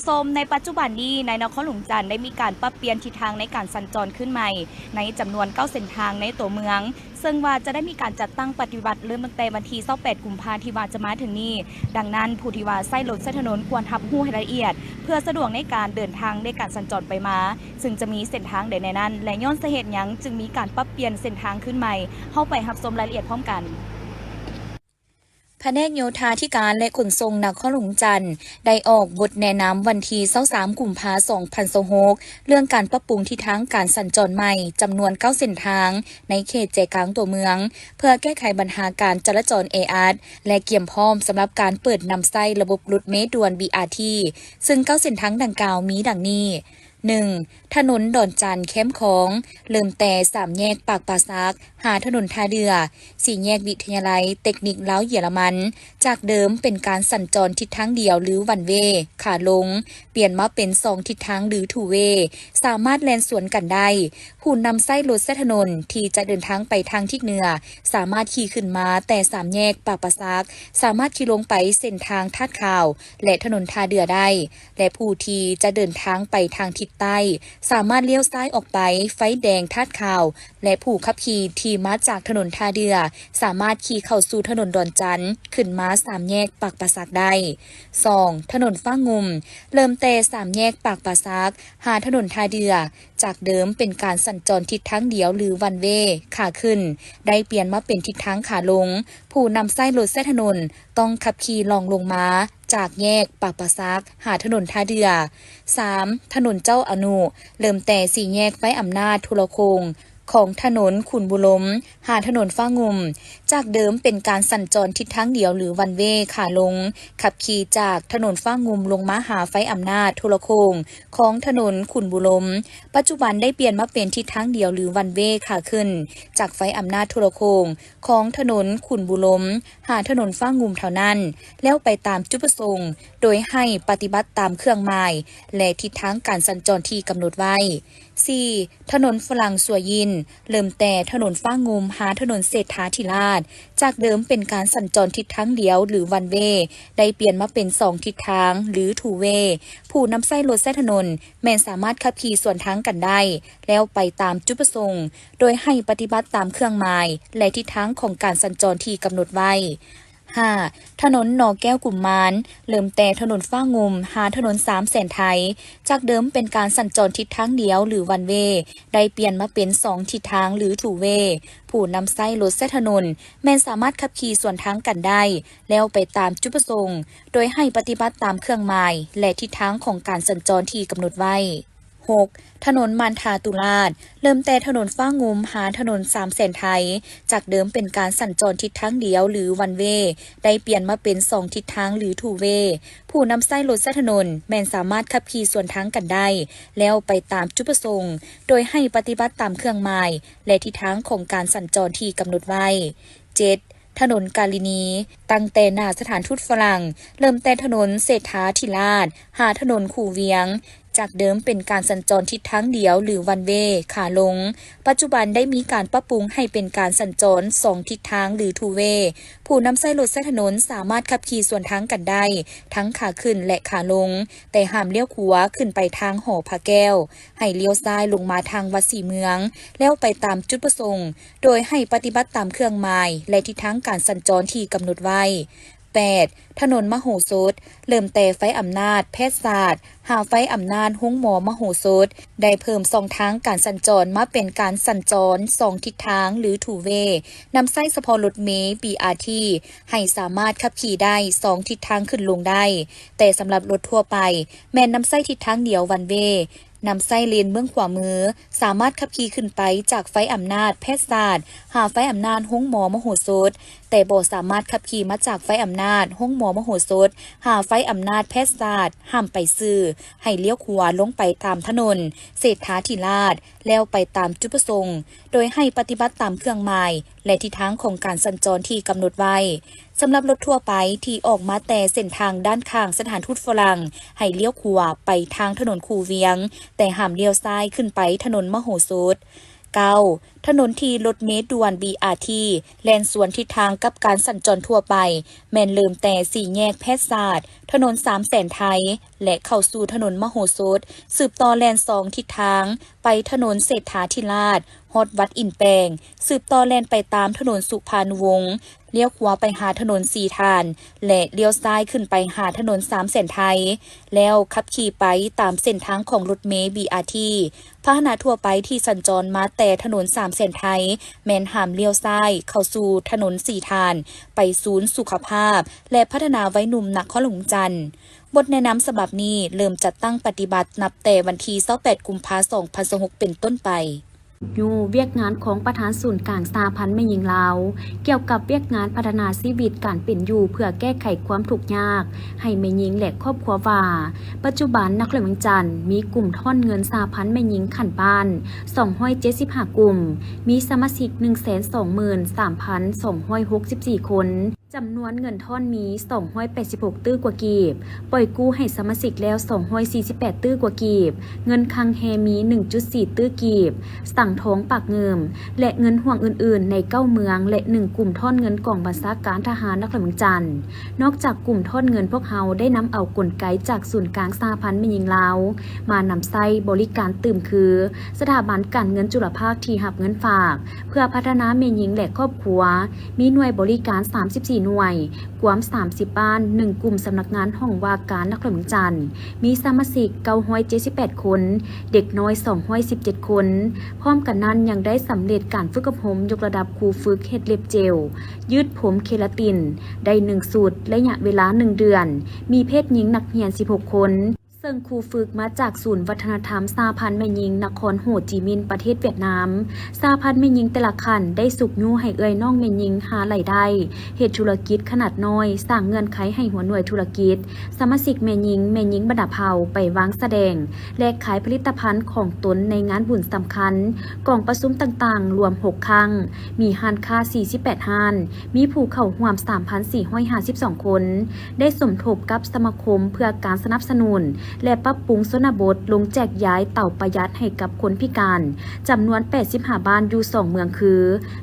ຊົມ ໃນປັດຈຸບັນນີ້ ໃນນະຄອນຫຼວງຈັນໄດ້ມີການປັບປ່ຽນທິດທາງໃນການສັນຈອນຂຶ້ນໃໝ່ ໃນຈຳນວນເກົ້າເສັ້ນທາງໃນຕົວເມືອງ, ເຊິ່ງວ່າຈະໄດ້ມີການຈັດຕັ້ງປະຕິບັດເລີ່ມຕັ້ງແຕ່ວັນທີຊາວແປດ ກຸມພາທີ່ວ່າຈະມາເຖິງນີ້. ດັ່ງນັ້ນ, ຜູ້ທີ່ວ່າໃຊ້ລົດໃຊ້ຖະໜົນຄວນຮັບຮູ້ໃຫ້ລະອຽດ ເພື່ອສະດວກໃນການເດີນທາງ ແລະ ການສັນຈອນໄປມາ, ເຊິ່ງຈະມີເສັ້ນທາງໃດແດ່ນັ້ນ ແລະ ຍ້ອນສາເຫດຫຍັງຈຶ່ງມີການປັບປ່ຽນເສັ້ນທາງຂຶ້ນໃໝ່. ເຮົາໄປຮັບຊົມລາຍລະອຽດພ້ອມກັນ. ພະແນກໂຍທາທິການ ແລະ ຂົນສົ່ງນະຄອນຫຼວງຈັນ ໄດ້ອອກບົດແນະນຳວັນທີຊາວສາມ ກຸມພາ ສອງພັນຊາວຫົກ ເລື່ອງການປັບປຸງທິດທາງການສັນຈອນໃໝ່ ຈຳນວນເກົ້າເສັ້ນທາງ ໃນເຂດໃຈກາງຕົວເມືອງ ເພື່ອແກ້ໄຂບັນຫາການຈະລາຈອນແອອັດ ແລະ ກຽມພ້ອມສຳລັບການເປີດນຳໃຊ້ລະບົບລົດເມດ່ວນ ບີອາທີ ເຊິ່ງເກົ້າເສັ້ນທາງດັ່ງກ່າວມີດັ່ງນີ້. ໜຶ່ງ, ຖະໜົນດອນຈັນແຄມຂອງ, ເລີ່ມແຕ່ສາມແຍກປາກປ່າສັກ ຫາຖະໜົນທ່າເດື່ອ, ສີ່ແຍກວິທະຍາໄລເຕັກນິກລາວເຢຍລະມັນ, ຈາກເດີມເປັນການສັນຈອນທິດທາງດຽວ ຫຼື ວັນເວ ຂາລົງ, ປ່ຽນມາເປັນສອງທິດທາງ ຫຼື ທູເວ ສາມາດແລ່ນສວນກັນໄດ້. ຜູ້ນຳໃຊ້ລົດໃຊ້ຖະໜົນທີ່ຈະເດີນທາງໄປທາງທິດເໜືອ ສາມາດຂີ່ຂຶ້ນມາແຕ່ສາມແຍກປາກປ່າສັກ, ສາມາດຂີ່ລົງໄປເສັ້ນທາງທາດຂາວ ແລະ ຖະໜົນທ່າເດື່ອໄດ້. ແລະ ຜູ້ທີ່ຈະເດີນທາງໄປທາງທິດໃຕ້ ສາມາດລ້ຽວຊ້າຍອອກໄປໄຟແດງທາດຂາວ ແລະ ຜູ້ຂັບຂີ່ທີ່ມາຈາກຖະໜົນທ່າເດື່ອ ສາມາດຂີ່ເຂົ້າສູ່ຖະໜົນດອນຈັນ ຂຶ້ນມາສາມແຍກປາກປ່າສັກໄດ້. ສອງ, ຖະໜົນຟ້າງຸ່ມ, ເລີ່ມແຕ່ສາມແຍກປາກປ່າສັກ ຫາຖະໜົນທ່າເດື່ອ, ຈາກເດີມເປັນການສັນຈອນທິດທາງດຽວ ຫຼື ວັນເວ ຂາຂຶ້ນ, ໄດ້ປ່ຽນມາເປັນທິດທາງຂາລົງ. ຜູ້ນຳໃຊ້ລົດໃຊ້ຖະໜົນຕ້ອງຂັບຂີ່ລ່ອງລົງມາ ຈາກແຍກປາກປ່າສັກ ຫາຖະໜົນທ່າເດື່ອ. ສາມ, ຖະໜົນເຈົ້າອະນຸ, ເລີ່ມແຕ່ສີ່ແຍກໄຟອຳນາດໂທລະໂຄ່ງ ຂອງຖະໜົນຂຸນບູລົມ ຫາຖະໜົນຟ້າງຸ່ມ, ຈາກເດີມເປັນການສັນຈອນທິດທາງດຽວ ຫຼື ວັນເວ ຂາລົງ, ຂັບຂີ່ຈາກຖະໜົນຟ້າງຸ່ມລົງມາຫາໄຟອຳນາດໂທລະໂຄ່ງ ຂອງຖະໜົນຂຸນບູລົມ, ປັດຈຸບັນໄດ້ປ່ຽນມາເປັນທິດທາງດຽວ ຫຼື ວັນເວ ຂາຂຶ້ນ, ຈາກໄຟອຳນາດໂທລະໂຄ່ງ ຂອງຖະໜົນຂຸນບູລົມ ຫາຖະໜົນຟ້າງຸ່ມເທົ່ານັ້ນ, ແລ້ວໄປຕາມຈຸດປະສົງ, ໂດຍໃຫ້ປະຕິບັດຕາມເຄື່ອງໝາຍ ແລະ ທິດທາງການສັນຈອນທີ່ກຳນົດໄວ້. ສີ່, ຖະໜົນຝຣັ່ງສັວຢິນ, ເລີ່ມແຕ່ຖະໜົນຟ້າງຸ່ມ ຫາຖະໜົນເສດຖາທິລາດ, ຈາກເດີມເປັນການສັນຈອນທິດທາງດຽວ ຫຼື ວັນເວ, ໄດ້ປ່ຽນມາເປັນສອງທິດທາງ ຫຼື ທູເວ. ຜູ້ນຳໃຊ້ລົດໃຊ້ຖະໜົນແມ່ນສາມາດຂັບຂີ່ສວນທາງກັນໄດ້, ແລ້ວໄປຕາມຈຸດປະສົງ, ໂດຍໃຫ້ປະຕິບັດຕາມເຄື່ອງໝາຍ ແລະ ທິດທາງຂອງການສັນຈອນທີ່ກຳນົດໄວ້. ຫ້າ, ຖະໜົນໜໍແກ້ວກຸມມານ, ເລີ່ມແຕ່ຖະໜົນຟ້າງຸ່ມ ຫາຖະໜົນສາມແສນໄທ, ຈາກເດີມເປັນການສັນຈອນທິດທາງດຽວ ຫຼື ວັນເວ, ໄດ້ປ່ຽນມາເປັນສອງທິດທາງ ຫຼື ທູເວ. ຜູ້ນຳໃຊ້ລົດໃຊ້ຖະໜົນແມ່ນສາມາດຂັບຂີ່ສວນທາງກັນໄດ້, ແລ້ວໄປຕາມຈຸດປະສົງ, ໂດຍໃຫ້ປະຕິບັດຕາມເຄື່ອງໝາຍ ແລະ ທິດທາງຂອງການສັນຈອນທີ່ກຳນົດໄວ້. ຫົກ, ຖະໜົນມານທາຕຸລາດ, ເລີ່ມແຕ່ຖະໜົນຟ້າງຸ່ມ ຫາຖະໜົນສາມແສນໄທ, ຈາກເດີມເປັນການສັນຈອນທິດທາງດຽວ ຫຼື ວັນເວ, ໄດ້ປ່ຽນມາເປັນສອງທິດທາງ ຫຼື ທູເວ. ຜູ້ນຳໃຊ້ລົດໃຊ້ຖະໜົນແມ່ນສາມາດຂັບຂີ່ສວນທາງກັນໄດ້, ແລ້ວໄປຕາມຈຸດປະສົງ, ໂດຍໃຫ້ປະຕິບັດຕາມເຄື່ອງໝາຍ ແລະ ທິດທາງຂອງການສັນຈອນທີ່ກຳນົດໄວ້. ເຈັດ, ຖະໜົນກາລິນີ, ຕັ້ງແຕ່ໜ້າສະຖານທູດຝຣັ່ງ, ເລີ່ມແຕ່ຖະໜົນເສດຖາທິລາດ ຫາຖະໜົນຄູວຽງ, ຈາກເດີມເປັນການສັນຈອນທິດທາງດຽວ ຫຼື ວັນເວ ຂາລົງ, ປັດຈຸບັນໄດ້ມີການປັບປຸງໃຫ້ເປັນການສັນຈອນສອງທິດທາງ ຫຼື ທູເວ. ຜູ້ນຳໃຊ້ລົດໃຊ້ຖະໜົນສາມາດຂັບຂີ່ສວນທາງກັນໄດ້ ທັງຂາຂຶ້ນ ແລະ ຂາລົງ, ແຕ່ຫ້າມລ້ຽວຂວາຂຶ້ນໄປທາງຫໍພະແກ້ວ, ໃຫ້ລ້ຽວຊ້າຍລົງມາທາງວັດສີເມືອງ, ແລ້ວໄປຕາມຈຸດປະສົງ, ໂດຍໃຫ້ປະຕິບັດຕາມເຄື່ອງໝາຍ ແລະ ທິດທາງການສັນຈອນທີ່ກຳນົດໄວ້. ແປດ, ຖະໜົນມະໂຫສົດ, ເລີ່ມແຕ່ໄຟອຳນາດແພດສາດ ຫາໄຟອຳນາດໂຮງໝໍມະໂຫສົດ, ໄດ້ເພີ່ມຊ່ອງທາງການສັນຈອນມາເປັນການສັນຈອນສອງທິດທາງ ຫຼື ທູເວ, ນຳໃຊ້ສະເພາະລົດເມ ບີອາທີ ໃຫ້ສາມາດຂັບຂີ່ໄດ້ສອງທິດທາງຂຶ້ນລົງໄດ້, ແຕ່ສຳລັບລົດທົ່ວໄປ ແມ່ນນຳໃຊ້ທິດທາງດຽວ ວັນເວ. ນຳໃຊ້ເລນເບື້ອງຂວາມື, ສາມາດຂັບຂີ່ຂຶ້ນໄປຈາກໄຟອຳນາດແພດສາດ ຫາໄຟອຳນາດໂຮງໝໍມະໂຫສົດ, ແຕ່ບໍ່ສາມາດຂັບຂີ່ມາຈາກໄຟອຳນາດໂຮງໝໍມະໂຫສົດ ຫາໄຟອຳນາດແພດສາດ ຫ້າມໄປຊື່, ໃຫ້ລ້ຽວຂວາລົງໄປຕາມຖະໜົນເສດຖາທິລາດ, ແລ້ວໄປຕາມຈຸດປະສົງ, ໂດຍໃຫ້ປະຕິບັດຕາມເຄື່ອງໝາຍ ແລະ ທິດທາງຂອງການສັນຈອນທີ່ກຳນົດໄວ້. ສຳລັບລົດທົ່ວໄປທີ່ອອກມາແຕ່ເສັ້ນທາງດ້ານຂ້າງສະຖານທູດຝຣັ່ງ ໃຫ້ລ້ຽວຂວາໄປທາງຖະໜົນຄູວຽງ, ແຕ່ຫ້າມລ້ຽວຊ້າຍຂຶ້ນໄປຖະໜົນມະໂຫສົດ. ເກົ້າ ຖະໜົນທີ່ລົດເມດ່ວນ ບີອາທີ ແລ່ນສວນທິດທາງກັບການສັນຈອນທົ່ວໄປ ແມ່ນເລີ່ມແຕ່ສີ່ແຍກແພດສາດ, ຖະໜົນສາມແສນໄທ ແລະ ເຂົ້າສູ່ຖະໜົນມະໂຫສົດ, ສືບຕໍ່ແລ່ນສອງທິດທາງ ໄປຖະໜົນເສດຖາທິລາດ ຮອດວັດອິນແປງ, ສືບຕໍ່ແລ່ນໄປຕາມຖະໜົນສຸພານຸວົງ, ລ້ຽວຂວາໄປຫາຖະໜົນສີຖານ ແລະ ລ້ຽວຊ້າຍຂຶ້ນໄປຫາຖະໜົນສາມແສນໄທ, ແລ້ວຂັບຂີ່ໄປຕາມເສັ້ນທາງຂອງລົດເມ ບີອາທີ. ພາຫະນະທົ່ວໄປທີ່ສັນຈອນມາແຕ່ຖະໜົນສາມແສນໄທ ແມ່ນຫ້າມລ້ຽວຊ້າຍເຂົ້າສູ່ຖະໜົນສີຖານ ໄປສູນສຸຂະພາບ ແລະ ພັດທະນາໄວໜຸ່ມນະຄອນຫຼວງວຽງຈັນ. ບົດແນະນຳສະບັບນີ້ເລີ່ມຈັດຕັ້ງປະຕິບັດນັບແຕ່ວັນທີຊາວແປດ ກຸມພາ ສອງພັນຊາວຫົກ ເປັນຕົ້ນໄປ. ຢູ່ວຽກງານຂອງປະທານສູນກາງສະຫະພັນແມ່ຍິງລາວ ກ່ຽວກັບວຽກງານພັດທະນາຊີວິດການເປັນຢູ່ເພື່ອແກ້ໄຂຄວາມທຸກຍາກໃຫ້ແມ່ຍິງ ແລະ ຄອບຄົວວ່າ, ປັດຈຸບັນນະຄອນຫຼວງວຽງຈັນມີກຸ່ມທ້ອນເງິນສະຫະພັນແມ່ຍິງຂັ້ນບ້ານ ສອງຮ້ອຍເຈັດສິບຫ້າກຸ່ມ, ມີສະມາຊິກ ໜຶ່ງແສນສອງໝື່ນສາມພັນສອງຮ້ອຍຫົກສິບສີ່ຄົນ. ຈຳນວນເງິນທ້ອນມີ ສອງຮ້ອຍແປດສິບຫົກຕື້ກວ່າກີບ, ປ່ອຍກູ້ໃຫ້ສະມາຊິກແລ້ວ ສອງຮ້ອຍສີ່ສິບແປດຕື້ກວ່າກີບ, ເງິນຄັງແຮ່ມີ ໜຶ່ງຈຸດສີ່ຕື້ກີບ, ສັງທອງປາກງື່ມ ແລະ ເງິນຮ່ວງອື່ນໆ ໃນເກົ້າເມືອງ ແລະ ໜຶ່ງກຸ່ມທ້ອນເງິນກອງບັນຊາການທະຫານນະຄອນຫຼວງວຽງຈັນ. ນອກຈາກກຸ່ມທ້ອນເງິນ, ພວກເຮົາໄດ້ນຳເອົາກົນໄກຈາກສູນກາງສະຫະພັນແມ່ຍິງລາວ ມານຳໃຊ້ບໍລິການຕື່ມຄື ສະຖາບັນການເງິນຈຸລະພາກທີ່ຮັບເງິນຝາກ ເພື່ອພັດທະນາແມ່ຍິງ ແລະ ຄອບຄົວ, ມີໜ່ວຍບໍລິການສາມສິບສີ່ໜ່ວຍ, ກວມສາມສິບບ້ານ, ໜຶ່ງກຸ່ມສຳນັກງານຫ້ອງວ່າການນະຄອນຫຼວງວຽງຈັນ, ມີສະມາຊິກເກົ້າຮ້ອຍເຈັດສິບແປດຄົນ, ເດັກນ້ອຍສອງຮ້ອຍສິບເຈັດຄົນ. ພ້ອມກັນນັ້ນຍັງໄດ້ສຳເລັດການຝຶກອົບຮົມຍົກລະດັບຄູຝຶກເຮັດເລັບເຈວ, ຍືດຜົມເຄລາຕິນ ໄດ້ໜຶ່ງຊຸດ, ໄລຍະເວລາໜຶ່ງເດືອນ, ມີເພດຍິງນັກຮຽນສິບຫົກຄົນ. ເຊິ່ງຄູຝຶກມາຈາກສູນວັດທະນະທຳສະຫະພັນແມ່ຍິງນະຄອນໂຮຈິມິນ ປະເທດຫວຽດນາມ. ສະຫະພັນແມ່ຍິງແຕ່ລະຂັ້ນໄດ້ຊຸກຍູ້ໃຫ້ເອື້ອຍນ້ອງແມ່ຍິງຫາລາຍໄດ້, ເຮັດທຸລະກິດຂະໜາດນ້ອຍ, ສ້າງເງື່ອນໄຂໃຫ້ຫົວໜ່ວຍທຸລະກິດ, ສະມາຊິກແມ່ຍິງ, ແມ່ຍິງບັນດາເຜົ່າໄປວາງສະແດງ ແລະ ຂາຍຜະລິດຕະພັນຂອງຕົນໃນງານບຸນສຳຄັນ, ກອງປະຊຸມຕ່າງໆ ລວມຫົກຄັ້ງ, ມີຮ້ານຄ້າສີ່ສິບແປດຮ້ານ, ມີຜູ້ເຂົ້າຮ່ວມສາມພັນສີ່ຮ້ອຍຫ້າສິບສອງຄົນ, ໄດ້ສົມທົບກັບສະມາຄົມເພື່ອການສະໜັບສະໜູນ ແລະ ປັບປຸງຊົນນະບົດ ລົງແຈກຢາຍເຕົາປະຢັດໃຫ້ກັບຄົນພິການ ຈຳນວນແປດສິບຫ້າບ້ານ ຢູ່ສອງເມືອງຄື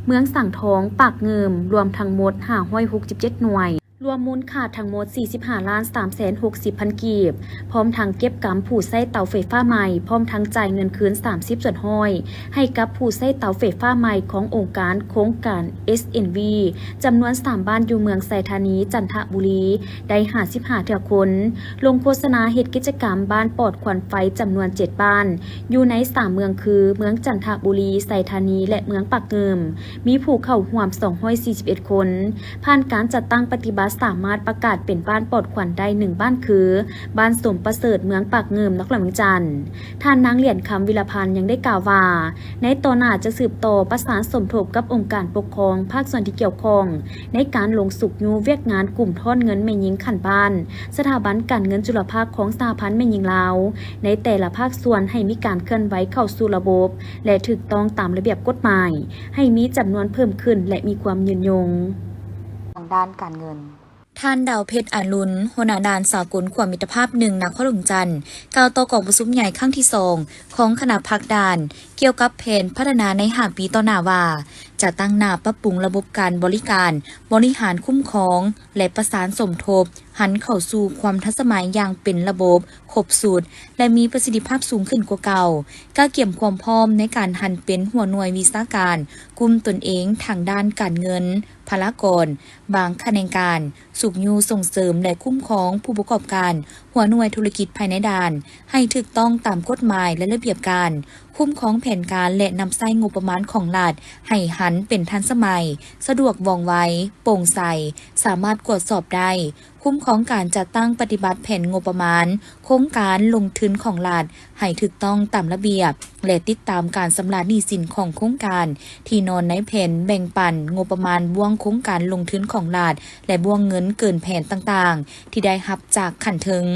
ເມືອງສັງທອງ, ປາກງື່ມ, ລວມທັງໝົດຫ້າຮ້ອຍຫົກສິບເຈັດໜ່ວຍ, ລວມມູນຄ່າທັງໝົດສີ່ສິບຫ້າລ້ານສາມແສນຫົກສິບພັນກີບ, ພ້ອມທັງເກັບກຳຜູ້ໃຊ້ເຕົາໄຟຟ້າໃໝ່, ພ້ອມທັງຈ່າຍເງິນຄືນສາມສິບສ່ວນຮ້ອຍ ໃຫ້ກັບຜູ້ໃຊ້ເຕົາໄຟຟ້າໃໝ່ຂອງອົງການໂຄງການ ເອສເອັນວີ ຈຳນວນສາມບ້ານ ຢູ່ເມືອງໄຊທານີ, ຈັນທະບູລີ ໄດ້ຫ້າສິບຫ້າເທື່ອຄົນ, ລົງໂຄສະນາເຮັດກິດຈະກຳບ້ານປອດຄວັນໄຟ ຈຳນວນເຈັດບ້ານ ຢູ່ໃນສາມເມືອງຄື ເມືອງຈັນທະບູລີ, ໄຊທານີ ແລະ ເມືອງປາກງື່ມ, ມີຜູ້ເຂົ້າຮ່ວມສອງຮ້ອຍສີ່ສິບເອັດຄົນ. ຜ່ານການຈັດຕັ້ງປະຕິບັດ ສາມາດປະກາດເປັນບ້ານປອດຄວັນໄດ້ໜຶ່ງບ້ານຄື ບ້ານສົມປະເສີດ, ເມືອງປາກງື່ມ, ນະຄອນຫຼວງວຽງຈັນ. ທ່ານນາງ ຫຼຽນຄຳ ວິລະພັນ ຍັງໄດ້ກ່າວວ່າ ໃນຕໍ່ໜ້າຈະສືບຕໍ່ປະສານສົມທົບກັບອົງການປົກຄອງພາກສ່ວນທີ່ກ່ຽວຂ້ອງ ໃນການລົງຊຸກຍູ້ວຽກງານກຸ່ມທ້ອນເງິນແມ່ຍິງຂັ້ນບ້ານ, ສະຖາບັນການເງິນຈຸລະພາກຂອງສະຫະພັນແມ່ຍິງລາວ ໃນແຕ່ລະພາກສ່ວນ ໃຫ້ມີການເຄື່ອນໄຫວເຂົ້າສູ່ລະບົບ ແລະ ຖືກຕ້ອງຕາມລະບຽບກົດໝາຍ, ໃຫ້ມີຈຳນວນເພີ່ມຂຶ້ນ ແລະ ມີຄວາມຍືນຍົງ. ທາງດ້ານການເງິນ. ທ່ານ ດາວເພັດ ອາລຸນ, ຫົວໜ້າດ່ານສາກົນຂົວມິດຕະພາບໜຶ່ງ ນະຄອນຫຼວງຈັນ ກ່າວຕໍ່ກອງປະຊຸມໃຫຍ່ຄັ້ງທີສອງ ຂອງຄະນະພັກດ່ານ ກ່ຽວກັບແຜນພັດທະນາໃນຫ້າປີຕໍ່ໜ້າວ່າ ຈະຕັ້ງໜ້າປັບປຸງລະບົບການບໍລິການບໍລິຫານຄຸ້ມຄອງ ແລະ ປະສານສົມທົບ ຫັນເຂົ້າສູ່ຄວາມທັນສະໄໝຢ່າງເປັນລະບົບ, ຄົບຊຸດ ແລະ ມີປະສິດທິພາບສູງຂຶ້ນກວ່າເກົ່າ, ກະກຽມຄວາມພ້ອມໃນການຫັນເປັນຫົວໜ່ວຍວິຊາການ, ກຸ້ມຕົນເອງທາງດ້ານການເງິນ, ພະລາກອນ, ບາງຂະແໜງການ, ຊຸກຍູ້ສົ່ງເສີມ ແລະ ຄຸ້ມຄອງຜູ້ປະກອບການ, ຫົວໜ່ວຍທຸລະກິດພາຍໃນດ່ານ ໃຫ້ຖືກຕ້ອງຕາມກົດໝາຍ ແລະ ລະບຽບການ, ຄຸ້ມຄອງແຜນການ ແລະ ນຳໃຊ້ງົບປະມານຂອງລັດ ໃຫ້ຫັນເປັນທັນສະໄໝ, ສະດວກວ່ອງໄວ, ໂປ່ງໃສ, ສາມາດກວດສອບໄດ້, ຄຸ້ມຄອງການຈັດຕັ້ງປະຕິບັດແຜນງົບປະມານໂຄງການລົງທຶນຂອງລັດ ໃຫ້ຖືກຕ້ອງຕາມລະບຽບ ແລະ ຕິດຕາມການຊຳລະໜີ້ສິນຂອງໂຄງການ ທີ່ນອນໃນແຜນແບ່ງປັນງົບປະມານບ່ວງໂຄງການລົງທຶນຂອງລັດ ແລະ ບ່ວງເງິນເກີນແຜນຕ່າງໆ ທີ່ໄດ້ຮັບຈາກຂັ້ນເທິງ,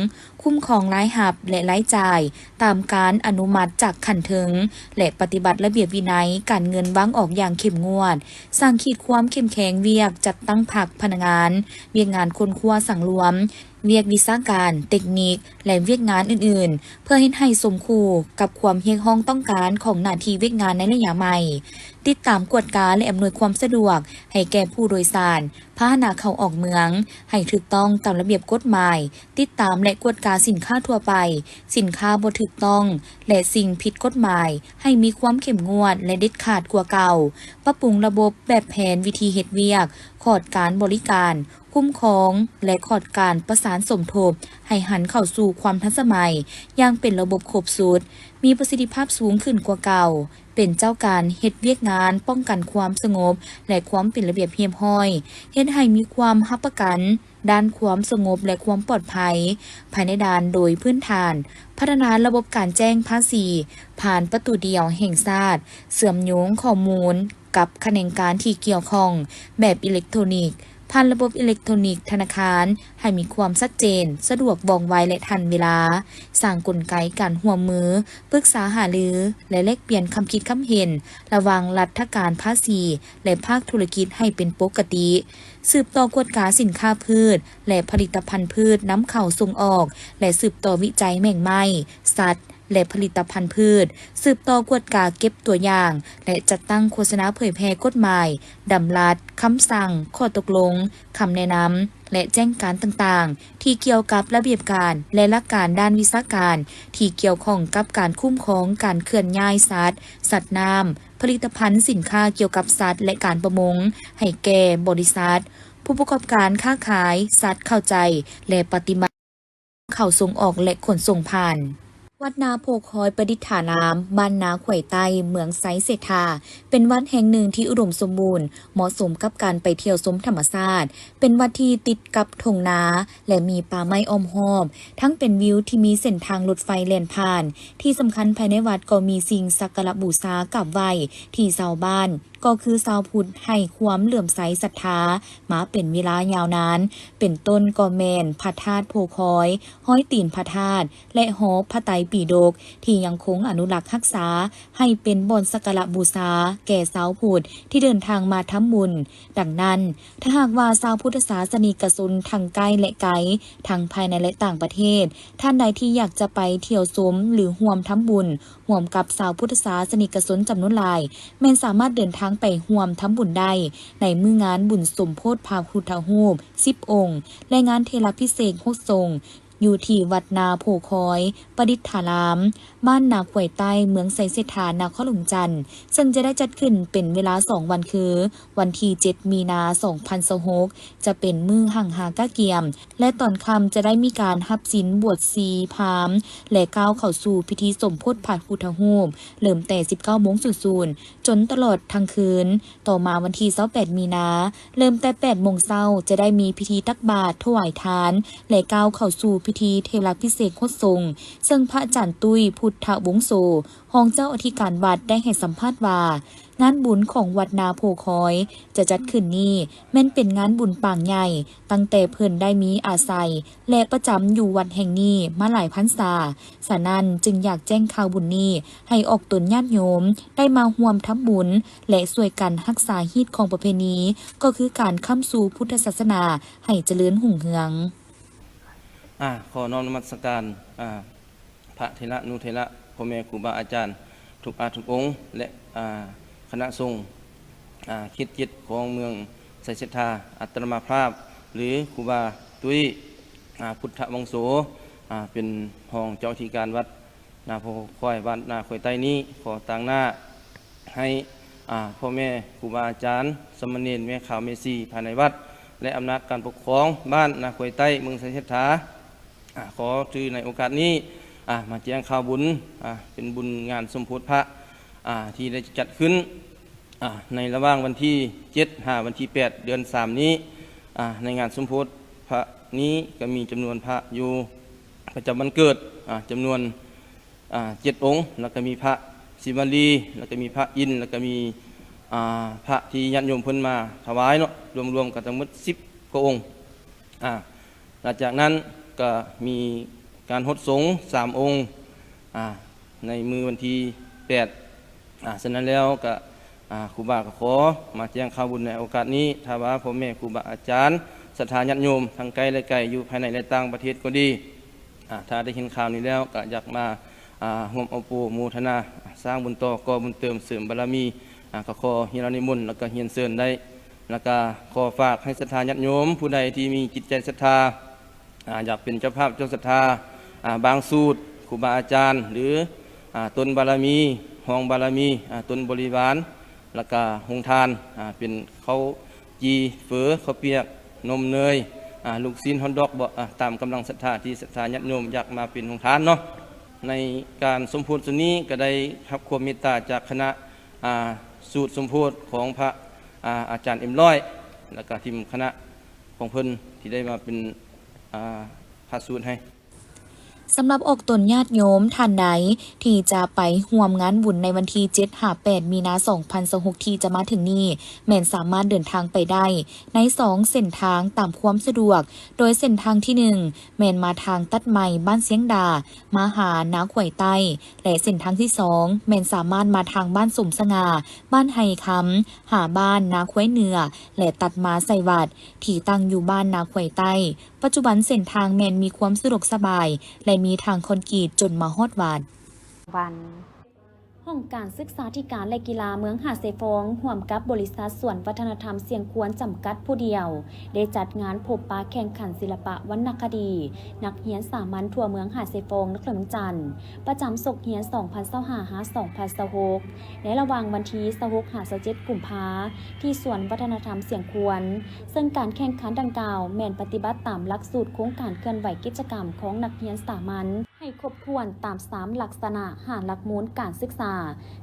ຄຸ້ມຄອງລາຍຮັບ ແລະ ລາຍຈ່າຍ ຕາມການອະນຸມັດຈາກຂັ້ນເທິງ ແລະ ປະຕິບັດລະບຽບວິໄນການເງິນວາງອອກຢ່າງເຂັ້ມງວດ, ສ້າງຂີດຄວາມເຂັ້ມແຂງວຽກຈັດຕັ້ງພັກພະນັກງານ, ວຽກງານຄົ້ນຄວ້າສັງລວມ, ວຽກວິຊາການ, ເຕັກນິກ ແລະ ວຽກງານອື່ນໆ ເພື່ອເຮັດໃຫ້ສົມຄູ່ກັບຄວາມຮຽກຮ້ອງຕ້ອງການຂອງໜ້າທີ່ວຽກງານໃນໄລຍະໃໝ່. ຕິດຕາມກວດກາ ແລະ ອຳນວຍຄວາມສະດວກໃຫ້ແກ່ຜູ້ໂດຍສານ ພາຫະນະເຂົ້າອອກເມືອງ ໃຫ້ຖືກຕ້ອງຕາມລະບຽບກົດໝາຍ, ຕິດຕາມ ແລະ ກວດກາສິນຄ້າທົ່ວໄປ, ສິນຄ້າບໍ່ຖືກຕ້ອງ ແລະ ສິ່ງຜິດກົດໝາຍ ໃຫ້ມີຄວາມເຂັ້ມງວດ ແລະ ເດັດຂາດກວ່າເກົ່າ, ປັບປຸງລະບົບແບບແຜນວິທີເຮັດວຽກ, ຂອດການບໍລິການ, ຄຸ້ມຄອງ ແລະ ຂອດການປະສານສົມທົບ ໃຫ້ຫັນເຂົ້າສູ່ຄວາມທັນສະໄໝຢ່າງເປັນລະບົບຄົບຊຸດ, ມີປະສິດທິພາບສູງຂຶ້ນກວ່າເກົ່າ, ເປັນເຈົ້າການເຮັດວຽກງານປ້ອງກັນຄວາມສະຫງົບ ແລະ ຄວາມເປັນລະບຽບຮຽບຮ້ອຍ, ເຮັດໃຫ້ມີຄວາມຮັບປະກັນດ້ານຄວາມສະຫງົບ ແລະ ຄວາມປອດໄພພາຍໃນດ່ານໂດຍພື້ນຖານ, ພັດທະນາລະບົບການແຈ້ງພາສີຜ່ານປະຕູດຽວແຫ່ງຊາດ, ເຊື່ອມໂຍງຂໍ້ມູນ ກັບຂະແໜງການທີ່ກ່ຽວຂ້ອງແບບອີເລັກໂທຣນິກ ຜ່ານລະບົບອີເລັກໂທຣນິກທະນາຄານ ໃຫ້ມີຄວາມຊັດເຈນ, ສະດວກ, ວ່ອງໄວ ແລະ ທັນເວລາ, ສ້າງກົນໄກການຮ່ວມມື, ປຶກສາຫາລື ແລະ ແລກປ່ຽນຄຳຄິດຄຳເຫັນ ລະຫວ່າງລັດຖະການພາສີ ແລະ ພາກທຸລະກິດໃຫ້ເປັນປົກກະຕິ, ສືບຕໍ່ກວດກາສິນຄ້າພືດ ແລະ ຜະລິດຕະພັນພືດນຳເຂົ້າສົ່ງອອກ ແລະ ສືບຕໍ່ວິໄຈແມງໄມ້, ສັດ ແລະ ຜະລິດຕະພັນພືດ, ສືບຕໍ່ກວດກາເກັບຕົວຢ່າງ ແລະ ຈັດຕັ້ງໂຄສະນາເຜີຍແຜ່ກົດໝາຍ, ດຳລັດ, ຄຳສັ່ງ, ຂໍ້ຕົກລົງ, ຄຳແນະນຳ ແລະ ແຈ້ງການຕ່າງໆ ທີ່ກ່ຽວກັບລະບຽບການ ແລະ ຫຼັກການດ້ານວິຊາການ ທີ່ກ່ຽວຂ້ອງກັບການຄຸ້ມຄອງການເຄື່ອນຍ້າຍສັດ, ສັດນ້ຳ, ຜະລິດຕະພັນ, ສິນຄ້າກ່ຽວກັບສັດ ແລະ ການປະມົງ ໃຫ້ແກ່ບໍລິສັດ, ຜູ້ປະກອບການຄ້າຂາຍ, ສັດເຂົ້າໃຈ ແລະ ປະຕິບັດ ເຂົ້າສົ່ງອອກ ແລະ ຂົນສົ່ງຜ່ານ. ວັດນາໂພຄອຍປະດິດຖາລາມ, ບ້ານນາຂວາຍໃຕ້, ເມືອງໄຊເສດຖາ ເປັນວັດແຫ່ງໜຶ່ງທີ່ອຸດົມສົມບູນ, ເໝາະສົມກັບການໄປທ່ຽວຊົມທຳມະຊາດ, ເປັນວັດທີ່ຕິດກັບທົ່ງນາ ແລະ ມີປ່າໄມ້ອ້ອມຮອບ, ທັງເປັນວິວທີ່ມີເສັ້ນທາງລົດໄຟແລ່ນຜ່ານ. ທີ່ສຳຄັນ, ພາຍໃນວັດກໍມີສິ່ງສັກກາລະບູຊາກາບໄຫວ້ທີ່ຊາວບ້ານ ກໍຄືຊາວພຸດໃຫ້ຄວາມເຫຼື້ອມໃສສັດທາມາເປັນເວລາຍາວນານ, ເປັນຕົ້ນກໍແມ່ນພະທາດໂພຄອຍ, ຮອຍຕີນພະທາດ ແລະ ຫໍພະໄຕປີດົກ ທີ່ຍັງຄົງອະນຸລັກຮັກສາໃຫ້ເປັນບ່ອນສັກກາລະບູຊາແກ່ຊາວພຸດທີ່ເດີນທາງມາທຳບຸນ. ດັ່ງນັ້ນ, ຖ້າຫາກວ່າຊາວພຸດທະສາສະນິກະຊົນທັງໃກ້ ແລະ ໄກ, ທັງພາຍໃນ ແລະ ຕ່າງປະເທດ, ທ່ານໃດທີ່ຢາກຈະໄປທ່ຽວຊົມ ຫຼື ຮ່ວມທຳບຸນ ຮ່ວມກັບຊາວພຸດທະສາສະນິກະຊົນຈຳນວນຫຼາຍ ແມ່ນສາມາດເດີນທາງໄປຮ່ວມທຳບຸນໄດ້ໃນມື້ງານບຸນສົມໂພດພະພຸດທະຮູບສິບອົງ ແລະ ງານເທລາພິເສກຫົກສົງ ຢູ່ທີ່ວັດນາໂພຄອຍປະດິດຖາລາມ, ບ້ານນາຄວາຍໃຕ້, ເມືອງໄຊເສດຖາ, ນະຄອນຫຼວງຈັນ, ເຊິ່ງຈະໄດ້ຈັດຂຶ້ນເປັນເວລາສອງວັນ ຄື ວັນທີເຈັດ ມີນາ ສອງພັນຊາວຫົກ ຈະເປັນມື້ຫັງຫາກະກຽມ ແລະ ຕອນຄ່ຳຈະໄດ້ມີການຮັບສິນບວດຊີພາມ ແລະ ກ້າວເຂົ້າສູ່ພິທີສົມໂພດພະພຸດທະຮູບ ເລີ່ມແຕ່ສິບເກົ້າໂມງສູນສູນ ຈົນຕະຫຼອດທັງຄືນ. ຕໍ່ມາວັນທີຊາວແປດ ມີນາ ເລີ່ມແຕ່ແປດໂມງເຊົ້າ ຈະໄດ້ມີພິທີຕັກບາດ, ຖວາຍທານ ແລະ ກ້າວເຂົ້າສູ່ພິທີເທລາພິເສກຫົດສົງ ເຊິ່ງພະອາຈານຕຸ້ຍ ພຸດທະວົງໂສ ຮອງເຈົ້າອະທິການວັດ ໄດ້ໃຫ້ສຳພາດວ່າ ງານບຸນຂອງວັດນາໂພຄອຍຈະຈັດຂຶ້ນນີ້ ແມ່ນເປັນງານບຸນປາງໃຫຍ່ ຕັ້ງແຕ່ເພິ່ນໄດ້ມີອາໄສ ແລະ ປະຈຳຢູ່ວັດແຫ່ງນີ້ມາຫຼາຍພັນສາ. ສະນັ້ນຈຶ່ງຢາກແຈ້ງຂ່າວບຸນນີ້ໃຫ້ອອກຕົນຍາດໂຍມໄດ້ມາຮ່ວມທຳບຸນ ແລະ ຊ່ວຍກັນຮັກສາຮີດຄອງປະເພນີ ກໍຄືການຄ້ຳຊູພຸດທະສາສະໜາໃຫ້ຈະເລີນຮຸ່ງເຮືອງ. ອາ ຂໍນ້ອມນະມັດສະການ ອາ ພະເຖລະນຸເຖລະ ພໍ່ແມ່ຄູບາອາຈານທຸກອາ ທຸກອົງ ແລະ ອາ ຄະນະສົງ ອາ ເຂດເຈັດຂອງເມືອງໄຊເສດຖາ ອັດຕະມາພາບ ຫຼື ຄູບາຕຸ້ຍ ອາ ພຸດທະວັງໂສ ອາ ເປັນຮອງເຈົ້າອະທິການວັດນາໂພຄອຍ ບ້ານນາຄອຍໃຕ້ນີ້ ຂໍຕາງໜ້າໃຫ້ ອາ ພໍ່ແມ່ຄູບາອາຈານ ສາມະເນນ ແມ່ຂາວແມ່ຊີ ພາຍໃນວັດ ແລະ ອຳນາດການປົກຄອງບ້ານນາຄອຍໃຕ້ ເມືອງໄຊເສດຖາ ອາ ຂໍຖືໃນໂອກາດນີ້ ອາ ມາແຈ້ງຂ່າວບຸນ ອາ ເປັນບຸນງານສົມໂພດພະ ອາ ທີ່ໄດ້ຈັດຂຶ້ນ ອາ ໃນລະຫວ່າງວັນທີເຈັດ ຫາວັນທີແປດ ເດືອນສາມນີ້ ອາ ໃນງານສົມໂພດພະນີ້ກໍມີຈຳນວນພະຢູ່ປະຈຳວັນເກີດ ອາ ຈຳນວນ ອາ ເຈັດອົງ ແລ້ວກໍມີພະສີວະລີ ແລ້ວກໍມີພະອິນ ແລ້ວກໍມີ ອາ ພະທີ່ຍາດໂຍມເພິ່ນມາຖວາຍເນາະ ລວມໆກໍທັງໝົດສິບກວ່າອົງ ອາ ຫຼັງຈາກນັ້ນກໍມີການຫົດສົງສາມອົງ ອາ ໃນມື້ວັນທີແປດ ອາ ສະນັ້ນແລ້ວກໍ ອາ ຄູບາກໍຂໍມາແຈ້ງຂ່າວບຸນໃນໂອກາດນີ້ ຖ້າວ່າພໍ່ແມ່ຄູບາອາຈານ ສັດທາຍາດໂຍມທັງໃກ້ ແລະ ໄກ ຢູ່ພາຍໃນ ແລະ ຕ່າງປະເທດກໍດີ ອາ ຖ້າໄດ້ເຫັນຂ່າວນີ້ແລ້ວ ກໍຢາກມາ ອາ ຮ່ວມເອົາໂປໂມທະນາ ສ້າງບຸນຕໍ່ ກໍ່ບຸນເຕີມ ເສີມບາລະມີ ອາ ກໍຂໍຮຽນອະນຸໂມນ ແລ້ວກໍຮຽນເຊີນໄດ້ ແລ້ວກໍຂໍຝາກໃຫ້ສັດທາຍາດໂຍມ ຜູ້ໃດທີ່ມີຈິດໃຈສັດທາ ອາ ຢາກເປັນເຈົ້າພາບເຈົ້າສັດທາ ອາ ບາງສູດ ຄູບາອາຈານ ຫຼື ອາ ຕົ້ນບາລະມີ ຮອງບາລະມີ ອາ ຕົ້ນບໍລິວານ ແລ້ວກະໂຮງທານ ອາ ເປັນເຂົ້າຈີ່ ເຝີ ເຂົ້າປຽກ ນົມເນີຍ ອາ ລູກຊີ້ນ ຮອດດອກເບາະ ອາ ຕາມກຳລັງສັດທາທີ່ສັດທາຍາດໂຍມຢາກມາເປັນໂຮງທານເນາະ. ໃນການສົມໂພດຊຸດນີ້ກໍໄດ້ຮັບຄວາມເມດຕາຈາກຄະນະ ອາ ສູດສົມໂພດຂອງພະ ອາ ອາຈານເອັມຮ້ອຍ ແລ້ວກະທີມຄະນະຂອງເພິ່ນທີ່ໄດ້ມາເປັນ ອາ ພະສູດໃຫ້. ສຳລັບອອກຕົນຍາດໂຍມທ່ານໃດທີ່ຈະໄປຮ່ວມງານບຸນໃນວັນທີເຈັດຫາແປດມີນາສອງພັນຊາວຫົກທີ່ຈະມາເຖິງນີ້ ແມ່ນສາມາດເດີນທາງໄປໄດ້ໃນສອງເສັ້ນທາງຕາມຄວາມສະດວກ, ໂດຍເສັ້ນທາງທີໜຶ່ງ ແມ່ນມາທາງຕັດໃໝ່ບ້ານຊຽງດາ ມາຫານາຂວາຍໃຕ້ ແລະ ເສັ້ນທາງທີສອງ ແມ່ນສາມາດມາທາງບ້ານສົມສະຫງ່າ ບ້ານໄຮ່ຄຳ ຫາບ້ານນາຄວາຍເໜືອ ແລະ ຕັດມາໃສ່ວັດ ທີ່ຕັ້ງຢູ່ບ້ານນາຄວາຍໃຕ້. ປັດຈຸບັນເສັ້ນທາງແມ່ນມີຄວາມສະດວກສະບາຍ ແລະ ມີທາງຄອນກຣີດຈົນມາຮອດວັດ. ວັນ ຫ້ອງການສຶກສາທິການ ແລະ ກິລາເມືອງຫາດຊາຍຟອງ ຮ່ວມກັບບໍລິສັດສວນວັດທະນະທຳຊຽງຂວນຈຳກັດຜູ້ດຽວ ໄດ້ຈັດງານພົບປະແຂ່ງຂັນສິລະປະວັນນະຄະດີ ນັກຮຽນສາມັນທົ່ວເມືອງຫາດຊາຍຟອງ ນະຄອນຫຼວງວຽງຈັນ ປະຈຳສົກຮຽນສອງພັນຊາວຫ້າ ຫາ ສອງພັນຊາວຫົກ ໃນລະຫວ່າງວັນທີຊາວຫົກ ຫາ ຊາວເຈັດ ກຸມພາ ທີ່ສວນວັດທະນະທຳຊຽງຂວນ, ເຊິ່ງການແຂ່ງຂັນດັ່ງກ່າວແມ່ນປະຕິບັດຕາມຫຼັກສູດໂຄງການເຄື່ອນໄຫວກິດຈະກຳຂອງນັກຮຽນສາມັນ ໃຫ້ຄົບຖ້ວນຕາມສາມລັກສະນະ ຫ້າຫຼັກມູນການສຶກສາ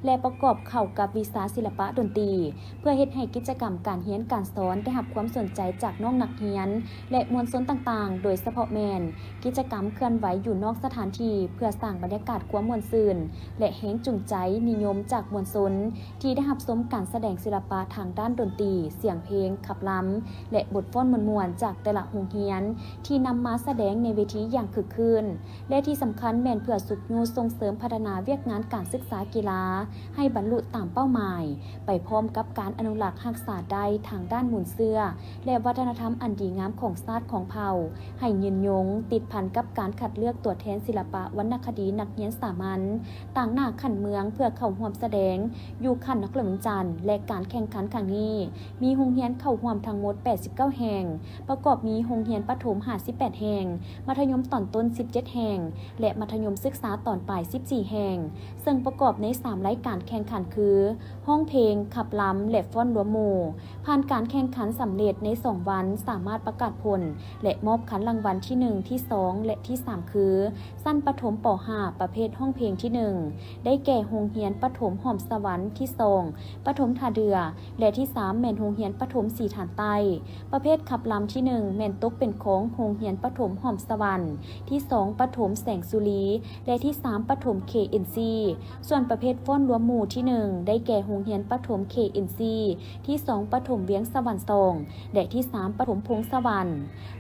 ແລະ ປະກອບເຂົ້າກັບວິຊາສິລະປະດົນຕີ ເພື່ອເຮັດໃຫ້ກິດຈະກຳການຮຽນການສອນໄດ້ຮັບຄວາມສົນໃຈຈາກນ້ອງນັກຮຽນ ແລະ ມວນຊົນຕ່າງໆ ໂດຍສະເພາະແມ່ນ ກິດຈະກຳເຄື່ອນໄຫວຢູ່ນອກສະຖານທີ່ ເພື່ອສ້າງບັນຍາກາດຄວາມມ່ວນຊື່ນ ແລະ ແຮງຈູງໃຈນິຍົມຈາກມວນຊົນ ທີ່ໄດ້ຮັບຊົມການສະແດງສິລະປະທາງດ້ານດົນຕີ, ສຽງເພງ, ຂັບລຳ ແລະ ບົດຟ້ອນມ່ວນໆ ຈາກແຕ່ລະໂຮງຮຽນ ທີ່ນຳມາສະແດງໃນເວທີຢ່າງຄຶກຄື້ນ ແລະ ທີ່ສຳຄັນແມ່ນເພື່ອຊຸກຍູ້ສົ່ງເສີມພັດທະນາວຽກງານການສຶກສາກິລາ ໃຫ້ບັນລຸຕາມເປົ້າໝາຍ, ໄປພ້ອມກັບການອະນຸລັກຮັກສາໄດ້ທາງດ້ານມູນເຊື້ອ ແລະ ວັດທະນະທຳອັນດີງາມຂອງຊາດຂອງເຜົ່າ ໃຫ້ຍືນຍົງ, ຕິດພັນກັບການຄັດເລືອກຕົວແທນສິລະປະວັນນະຄະດີນັກຮຽນສາມັນ ຕາງໜ້າຂັ້ນເມືອງ ເພື່ອເຂົ້າຮ່ວມສະແດງຢູ່ຂັ້ນນະຄອນຫຼວງວຽງຈັນ ແລະ ການແຂ່ງຂັນຄັ້ງນີ້ ມີໂຮງຮຽນເຂົ້າຮ່ວມທັງໝົດແປດສິບເກົ້າແຫ່ງ, ປະກອບມີໂຮງຮຽນປະຖົມຫ້າສິບແປດແຫ່ງ, ມັດທະຍົມຕອນຕົ້ນສິບເຈັດແຫ່ງ ແລະ ມັດທະຍົມສຶກສາຕອນປາຍສິບສີ່ແຫ່ງ, ເຊິ່ງປະກອບໃນສາມລາຍການແຂ່ງຂັນຄື ຮ້ອງເພງ, ຂັບລຳ ແລະ ຟ້ອນລວມໝູ່. ຜ່ານການແຂ່ງຂັນສຳເລັດໃນສອງວັນ ສາມາດປະກາດຜົນ ແລະ ມອບຄັນລາງວັນທີໜຶ່ງ, ທີສອງ ແລະ ທີສາມ ຄື ຊັ້ນປະຖົມ ປໍຫ້າ ປະເພດຮ້ອງເພງທີໜຶ່ງ ໄດ້ແກ່ໂຮງຮຽນປະຖົມຫອມສະຫວັນ, ທີສອງ ປະຖົມທ່າເດື່ອ ແລະ ທີສາມ ແມ່ນໂຮງຮຽນປະຖົມສີຖານໃຕ້. ປະເພດຂັບລຳທີໜຶ່ງ ແມ່ນຕົກເປັນຂອງໂຮງຮຽນປະຖົມຫອມສະຫວັນ, ທີສອງ ປະຖົມແສງສຸລີ ແລະ ທີສາມ ປະຖົມເຄເອັນຊີ. ສ່ວນປະເພດຟ້ອນລວມໝູ່ທີໜຶ່ງ ໄດ້ແກ່ໂຮງຮຽນປະຖົມເຄເອັນຊີ, ທີສອງ ປະຖົມວຽງສະຫວັນສອງ ແລະ ທີສາມ ປະຖົມພົງສະຫວັນ.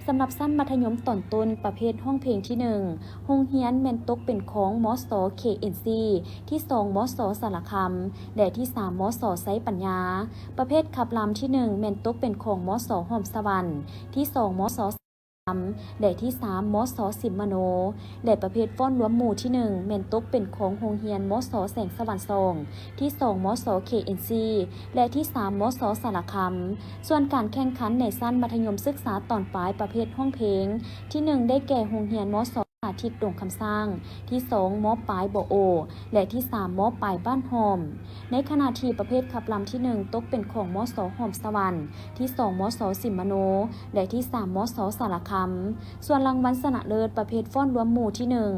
ສຳລັບຊັ້ນມັດທະຍົມຕອນຕົ້ນປະເພດຮ້ອງເພງທີໜຶ່ງ ໂຮງຮຽນແມ່ນຕົກເປັນຂອງ ມສ ເຄເອັນຊີ, ທີສອງ ມສ ສາລະຄຳ ແລະ ທີສາມ ມສ ໄຊປັນຍາ. ປະເພດຂັບລຳທີໜຶ່ງ ແມ່ນຕົກເປັນຂອງ ມສ ຫອມສະຫວັນ, ທີສອງ ມສ ສາລະຄຳ ແລະ ທີສາມ ມສ ສິມມະໂນ ແລະ ປະເພດຟ້ອນລວມໝູ່ທີໜຶ່ງ ແມ່ນຕົກເປັນຂອງໂຮງຮຽນ ມສ ແສງສະຫວັນສອງ, ທີສອງ ມສ ເຄເອັນຊີ ແລະ ທີສາມ ມສ ສາລະຄຳ. ສ່ວນການແຂ່ງຂັນໃນຊັ້ນມັດທະຍົມສຶກສາຕອນປາຍປະເພດຮ້ອງເພງ ທີໜຶ່ງ ໄດ້ແກ່ໂຮງຮຽນ ມສ ສາທິດດົງຄຳຊ້າງ, ທີສອງ ມປາຍ ບໍ່ໂອ ແລະ ທີສາມ ມປາຍ ບ້ານຫ້ອມ. ໃນຂະນະທີ່ປະເພດຂັບລຳທີໜຶ່ງ ຕົກເປັນຂອງ ມສ ຫອມສະຫວັນ, ທີສອງ ມສ ສິມມະໂນ ແລະ ທີສາມ ມສ ສາລະຄຳ. ສ່ວນລາງວັນຊະນະເລີດປະເພດຟ້ອນລວມໝູ່ທີໜຶ່ງ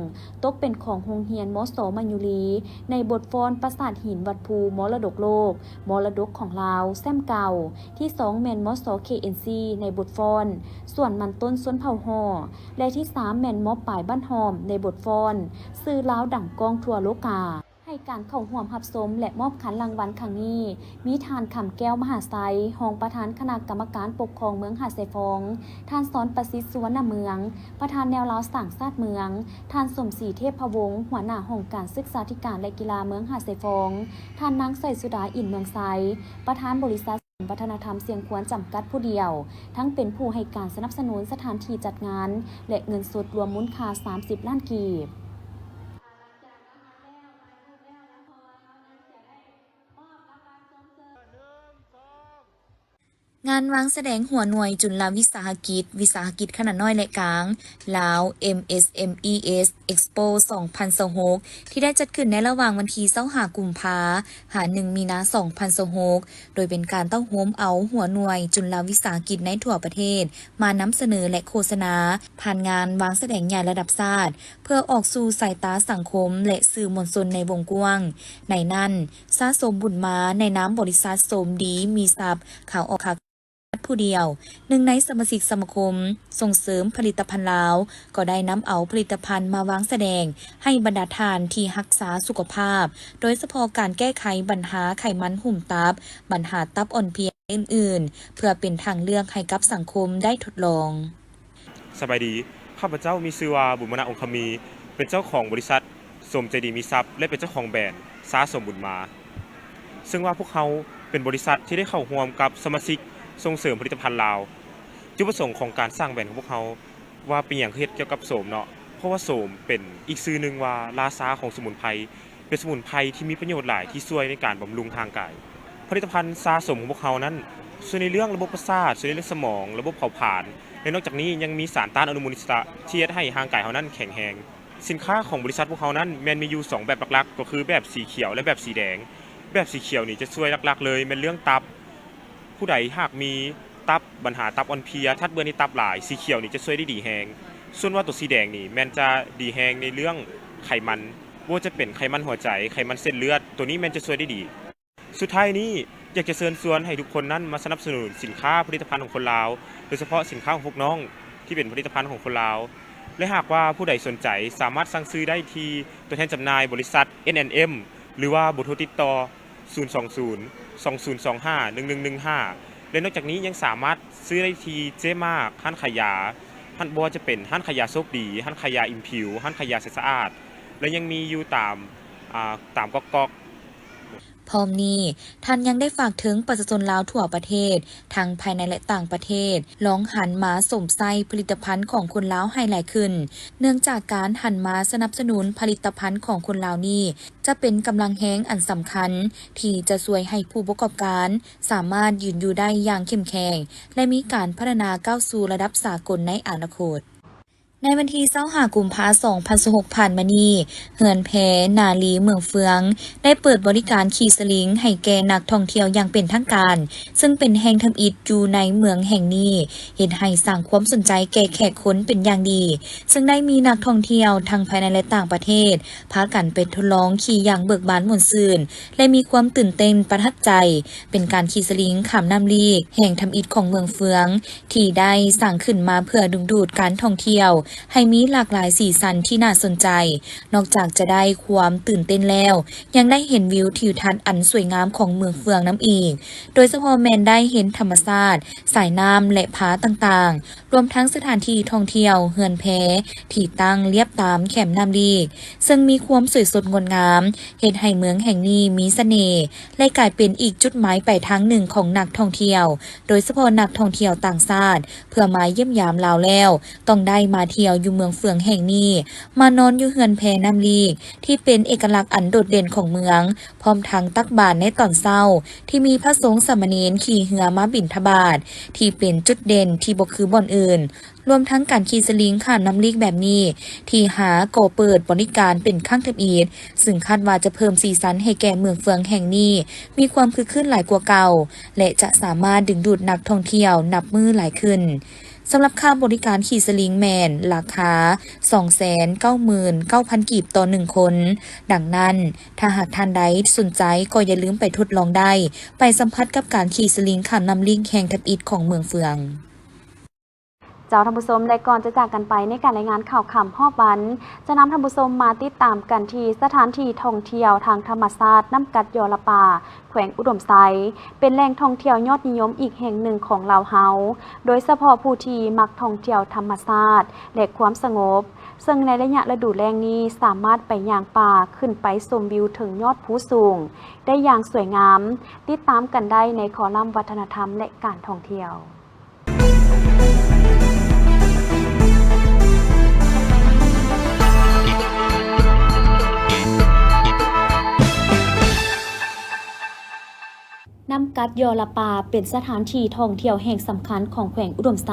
ຕົກເປັນຂອງໂຮງຮຽນ ມສ ມາຍຸລີ ໃນບົດຟ້ອນປາສາດຫີນວັດພູ ມໍລະດົກໂລກ, ມໍລະດົກຂອງລາວ ແຊ້ມເກົ່າ. ທີສອງ ແມ່ນ ມສ ເຄເອັນຊີ ໃນບົດຟ້ອນ ສວນມັນຕົ້ນຊົນເຜົ່າຫໍ່ ແລະ ທີສາມ ແມ່ນ ມປາຍ ບ້ານຫ້ອມ ໃນບົດຟ້ອນ ຊື່ລາວດັງກ້ອງທົ່ວໂລກາ. ໃຫ້ການເຂົ້າຮ່ວມຮັບຊົມ ແລະ ມອບຄັນລາງວັນຄັ້ງນີ້ ມີທ່ານ ຄຳແກ້ວ ມະຫາໄຊ ຮອງປະທານຄະນະກຳມະການປົກຄອງເມືອງຫາດຊາຍຟອງ, ທ່ານ ສອນປະສິດ ສຸວັນນະເມືອງ ປະທານແນວລາວສ້າງຊາດເມືອງ, ທ່ານ ສົມສີ ເທບພະວົງ ຫົວໜ້າຫ້ອງການສຶກສາທິການ ແລະ ກິລາເມືອງຫາດຊາຍຟອງ, ທ່ານ ນາງ ສອຍສຸດາ ອິນເມືອງໄຊ ປະທານບໍລິສັດ ວັດທະນະທຳຊຽງຂວານຈຳກັດຜູ້ດຽວ, ທັງເປັນຜູ້ໃຫ້ການສະໜັບສະໜູນສະຖານທີ່ຈັດງານ ແລະ ເງິນສົດລວມມູນຄ່າສາມສິບລ້ານກີບ. ງານວາງສະແດງຫົວໜ່ວຍຈຸນລະວິສາຫະກິດ, ວິສາຫະກິດຂະໜາດນ້ອຍ ແລະ ກາງ ລາວ ເອັມເອສເອັມອີເອັສ ເອັກສໂປ ສອງພັນຊາວຫົກ ທີ່ໄດ້ຈັດຂຶ້ນໃນລະຫວ່າງວັນທີຊາວຫ້າ ກຸມພາ ຫາ ໜຶ່ງ ມີນາ ສອງພັນຊາວຫົກ ໂດຍເປັນການເຕົ້າໂຮມເອົາຫົວໜ່ວຍຈຸນລະວິສາຫະກິດໃນທົ່ວປະເທດ ມານຳສະເໜີ ແລະ ໂຄສະນາ ຜ່ານງານວາງສະແດງໃຫຍ່ລະດັບຊາດ ເພື່ອອອກສູ່ສາຍຕາສັງຄົມ ແລະ ສື່ມວນຊົນໃນວົງກວ້າງ. ໃນນັ້ນ, ຊາ ສົມບຸນມາ ໃນນາມບໍລິສັດ ສົມດີມີຊັບ ຂາວອອກຄ້າ ຜູ້ດຽວ, ໜຶ່ງໃນສະມາຊິກສະມາຄົມສົ່ງເສີມຜະລິດຕະພັນລາວ ກໍໄດ້ນຳເອົາຜະລິດຕະພັນມາວາງສະແດງໃຫ້ບັນດາທ່ານທີ່ຮັກສາສຸຂະພາບ, ໂດຍສະເພາະການແກ້ໄຂບັນຫາໄຂມັນຫຸ້ມຕັບ, ບັນຫາຕັບອ່ອນເພຍ ແລະ ອື່ນໆ ເພື່ອເປັນທາງເລືອກໃຫ້ກັບສັງຄົມໄດ້ທົດລອງ. ສະບາຍດີ, ຂ້າພະເຈົ້າມີຊື່ວ່າ ບຸນມະນະ ອົງຄະມີ, ເປັນເຈົ້າຂອງບໍລິສັດ ສົມໃຈດີມີຊັບ ແລະ ເປັນເຈົ້າຂອງແບຣນ ຊາ ສົມບຸນມາ. ເຊິ່ງວ່າພວກເຮົາເປັນບໍລິສັດທີ່ໄດ້ເຂົ້າຮ່ວມກັບສະມາຊິກສົ່ງເສີມຜະລິດຕະພັນລາວ. ຈຸດປະສົງຂອງການສ້າງແບຣນຂອງພວກເຮົາວ່າເປັນຫຍັງຄືເຮັດກ່ຽວກັບໂສມເນາະ, ເພາະວ່າໂສມເປັນອີກຊື່ໜຶ່ງວ່າລາຊາຂອງສະໝຸນໄພ, ເປັນສະໝຸນໄພທີ່ມີປະໂຫຍດຫຼາຍທີ່ຊ່ວຍໃນການບຳລຸງຮ່າງກາຍ. ຜະລິດຕະພັນຊາ ສົມຂອງພວກເຮົານັ້ນ ຊ່ວຍໃນເລື່ອງລະບົບປະສາດ, ຊ່ວຍໃນເລື່ອງສະໝອງ, ລະບົບເຜົາຜານ ແລະ ນອກຈາກນີ້ຍັງມີສານຕ້ານອະນຸມູນອິດສະຕະທີ່ເຮັດໃຫ້ຮ່າງກາຍເຮົານັ້ນແຂງແຮງ. ສິນຄ້າຂອງບໍລິສັດພວກເຮົານັ້ນແມ່ນມີຢູ່ສອງແບບຫຼັກໆ ກໍຄືແບບສີຂຽວ ແລະ ແບບສີແດງ. ແບບສີຂຽວນີ້ຈະຊ່ວຍຫຼັກໆເລີຍແມ່ນເລື່ອງຕັບ, ຜູ້ໃດຫາກມີຕັບ, ບັນຫາຕັບອ່ອນເພຍ, ທາດເບື່ອໃນຕັບຫຼາຍ, ສີຂຽວນີ້ຈະຊ່ວຍໄດ້ດີແຮງ. ສ່ວນວ່າຕົວສີແດງນີ້ແມ່ນຈະດີແຮງໃນເລື່ອງໄຂມັນ, ບໍ່ວ່າຈະເປັນໄຂມັນຫົວໃຈ, ໄຂມັນເສັ້ນເລືອດ, ຕົວນີ້ແມ່ນຈະຊ່ວຍໄດ້ດີ. ສຸດທ້າຍນີ້ ຢາກຈະເຊີນຊວນໃຫ້ທຸກຄົນນັ້ນມາສະໜັບສະໜູນສິນຄ້າຜະລິດຕະພັນຂອງຄົນລາວ, ໂດຍສະເພາະສິນຄ້າຂອງພວກນ້ອງທີ່ເປັນຜະລິດຕະພັນຂອງຄົນລາວ ແລະ ຫາກວ່າຜູ້ໃດສົນໃຈສາມາດສັ່ງຊື້ໄດ້ທີ່ຕົວແທນຈຳໜ່າຍບໍລິສັດ ເອັນແອນເອັມ ຫຼືວ່າເບີໂທຕິດຕໍ່ ສູນສອງສູນ ສອງສູນສອງຫ້າ ໜຶ່ງໜຶ່ງໜຶ່ງຫ້າ ແລະ ນອກຈາກນີ້ຍັງສາມາດຊື້ໄດ້ທີ່ເຈມາກ, ຮ້ານຂາຍຢາ, ຮ້ານ ບໍ່ວ່າຈະເປັນຮ້ານຂາຍຢາໂຊກດີ, ຮ້ານຂາຍຢາອິມພິວ, ຮ້ານຂາຍຢາເສດສະອາດ ແລະ ຍັງມີຢູ່ຕາມ ອ່າ ຕາມກອກໆ. ພ້ອມນີ້, ທ່ານຍັງໄດ້ຝາກເຖິງປະຊາຊົນລາວທົ່ວປະເທດ, ທັງພາຍໃນ ແລະ ຕ່າງປະເທດ, ລອງຫັນມາຊົມໃຊ້ຜະລິດຕະພັນຂອງຄົນລາວໃຫ້ຫຼາຍຂຶ້ນ, ເນື່ອງຈາກການຫັນມາສະໜັບສະໜູນຜະລິດຕະພັນຂອງຄົນລາວນີ້ ຈະເປັນກຳລັງແຮງອັນສຳຄັນ ທີ່ຈະຊ່ວຍໃຫ້ຜູ້ປະກອບການສາມາດຢືນຢູ່ໄດ້ຢ່າງເຂັ້ມແຂງ ແລະ ມີການພັດທະນາກ້າວສູ່ລະດັບສາກົນໃນອະນາຄົດ. ໃນວັນທີຊາວຫ້າ ກຸມພາ ສອງພັນຊາວຫົກ ຜ່ານມານີ້, ເຮືອນແພນາລີເມືອງເຟືອງ ໄດ້ເປີດບໍລິການຂີ່ສະລິງໃຫ້ແກ່ນັກທ່ອງທ່ຽວຢ່າງເປັນທາງການ, ເຊິ່ງເປັນແຫ່ງທຳອິດຢູ່ໃນເມືອງແຫ່ງນີ້, ເຮັດໃຫ້ສ້າງຄວາມສົນໃຈແກ່ແຂກຄົນເປັນຢ່າງດີ, ເຊິ່ງໄດ້ມີນັກທ່ອງທ່ຽວທັງພາຍໃນ ແລະ ຕ່າງປະເທດ ພາກັນໄປທົດລອງຂີ່ຢ່າງເບີກບານມ່ວນຊື່ນ ແລະ ມີຄວາມຕື່ນເຕັ້ນປະທັບໃຈ. ເປັນການຂີ່ສະລິງຂ້າມນ້ຳລີກແຫ່ງທຳອິດຂອງເມືອງເຟືອງ ທີ່ໄດ້ສ້າງຂຶ້ນມາເພື່ອດຶງດູດການທ່ອງທ່ຽວໃຫ້ມີຫຼາກຫຼາຍສີສັນທີ່ໜ້າສົນໃຈ. ນອກຈາກຈະໄດ້ຄວາມຕື່ນເຕັ້ນແລ້ວ, ຍັງໄດ້ເຫັນວິວທິວທັດອັນສວຍງາມຂອງເມືອງເຟືອງນຳອີກ, ໂດຍສະເພາະແມ່ນໄດ້ເຫັນທຳມະຊາດ, ສາຍນ້ຳ ແລະ ຜາຕ່າງໆ, ລວມທັງສະຖານທີ່ທ່ອງທ່ຽວເຮືອນແພທີ່ຕັ້ງລຽບຕາມແຄມນ້ຳລີກ, ເຊິ່ງມີຄວາມສວຍສົດງົດງາມ, ເຮັດໃຫ້ເມືອງແຫ່ງນີ້ມີສະເໜ່ ແລະ ກາຍເປັນອີກຈຸດໝາຍປາຍທາງໜຶ່ງຂອງນັກທ່ອງທ່ຽວ, ໂດຍສະເພາະນັກທ່ອງທ່ຽວຕ່າງຊາດ ເພື່ອມາຢ້ຽມຢາມລາວແລ້ວ ຕ້ອງໄດ້ມາທ່ຽວຢູ່ເມືອງເຟືອງແຫ່ງນີ້, ມານອນຢູ່ເຮືອນແພນ້ຳລີກ ທີ່ເປັນເອກະລັກອັນໂດດເດັ່ນຂອງເມືອງ, ພ້ອມທັງຕັກບາດໃນຕອນເຊົ້າ ທີ່ມີພະສົງສາມະເນນຂີ່ເຮືອມາບິນທະບາດ ທີ່ເປັນຈຸດເດັ່ນທີ່ບໍ່ຄືບ່ອນອື່ນ. ລວມທັງການຂີ່ສະລິງຂ້າມນ້ຳລີກແບບນີ້ ທີຫ້າກໍເປີດບໍລິການເປັນຄັ້ງທຳອິດ, ຊຶ່ງຄາດວ່າຈະເພີ່ມສີສັນໃຫ້ແກ່ເມືອງເຟືອງແຫ່ງນີ້ ມີຄວາມຄຶກຄື້ນຫຼາຍກວ່າເກົ່າ ແລະ ຈະສາມາດດຶງດູດນັກທ່ອງທ່ຽວນັບມື້ຫຼາຍຂຶ້ນ. ສຳລັບຄ່າບໍລິການຂີ່ສະລິງແມ່ນລາຄາ ສອງແສນເກົ້າໝື່ນເກົ້າພັນ ກີບຕໍ່ໜຶ່ງຄົນ. ດັ່ງນັ້ນ, ຖ້າຫາກທ່ານໃດສົນໃຈກໍຢ່າລືມໄປທົດລອງໄດ້, ໄປສຳຜັດກັບການຂີ່ສະລິງຂ້າມນ້ຳລີກແຫ່ງທຳອິດຂອງເມືອງເຟືອງ. ເຈົ້າທ່ານຜູ້ຊົມ ແລະ ກ່ອນຈະຈາກກັນໄປໃນການລາຍງານຂ່າວຄ່ຳຮອບວັນ, ຈະນຳທ່ານຜູ້ຊົມມາຕິດຕາມກັນທີ່ສະຖານທີ່ທ່ອງທ່ຽວທາງທຳມະຊາດນ້ຳກັດຍໍລະປາ ແຂວງອຸດົມໄຊ, ເປັນແຫຼ່ງທ່ອງທ່ຽວຍອດນິຍົມອີກແຫ່ງໜຶ່ງຂອງລາວເຮົາ, ໂດຍສະເພາະຜູ້ທີ່ມັກທ່ອງທ່ຽວທຳມະຊາດ ແລະ ຄວາມສະຫງົບ. ເຊິ່ງໃນໄລຍະລະດູແລ້ງນີ້ ສາມາດໄປຍ່າງປ່າ ຂຶ້ນໄປຊົມວິວເທິງຍອດພູສູງໄດ້ຢ່າງສວຍງາມ. ຕິດຕາມກັນໄດ້ໃນຄໍລັມວັດທະນະທຳ ແລະ ການທ່ອງທ່ຽວ. ນ້ຳກັດຍໍລະປາ ເປັນສະຖານທີ່ທ່ອງທ່ຽວແຫ່ງສຳຄັນຂອງແຂວງອຸດົມໄຊ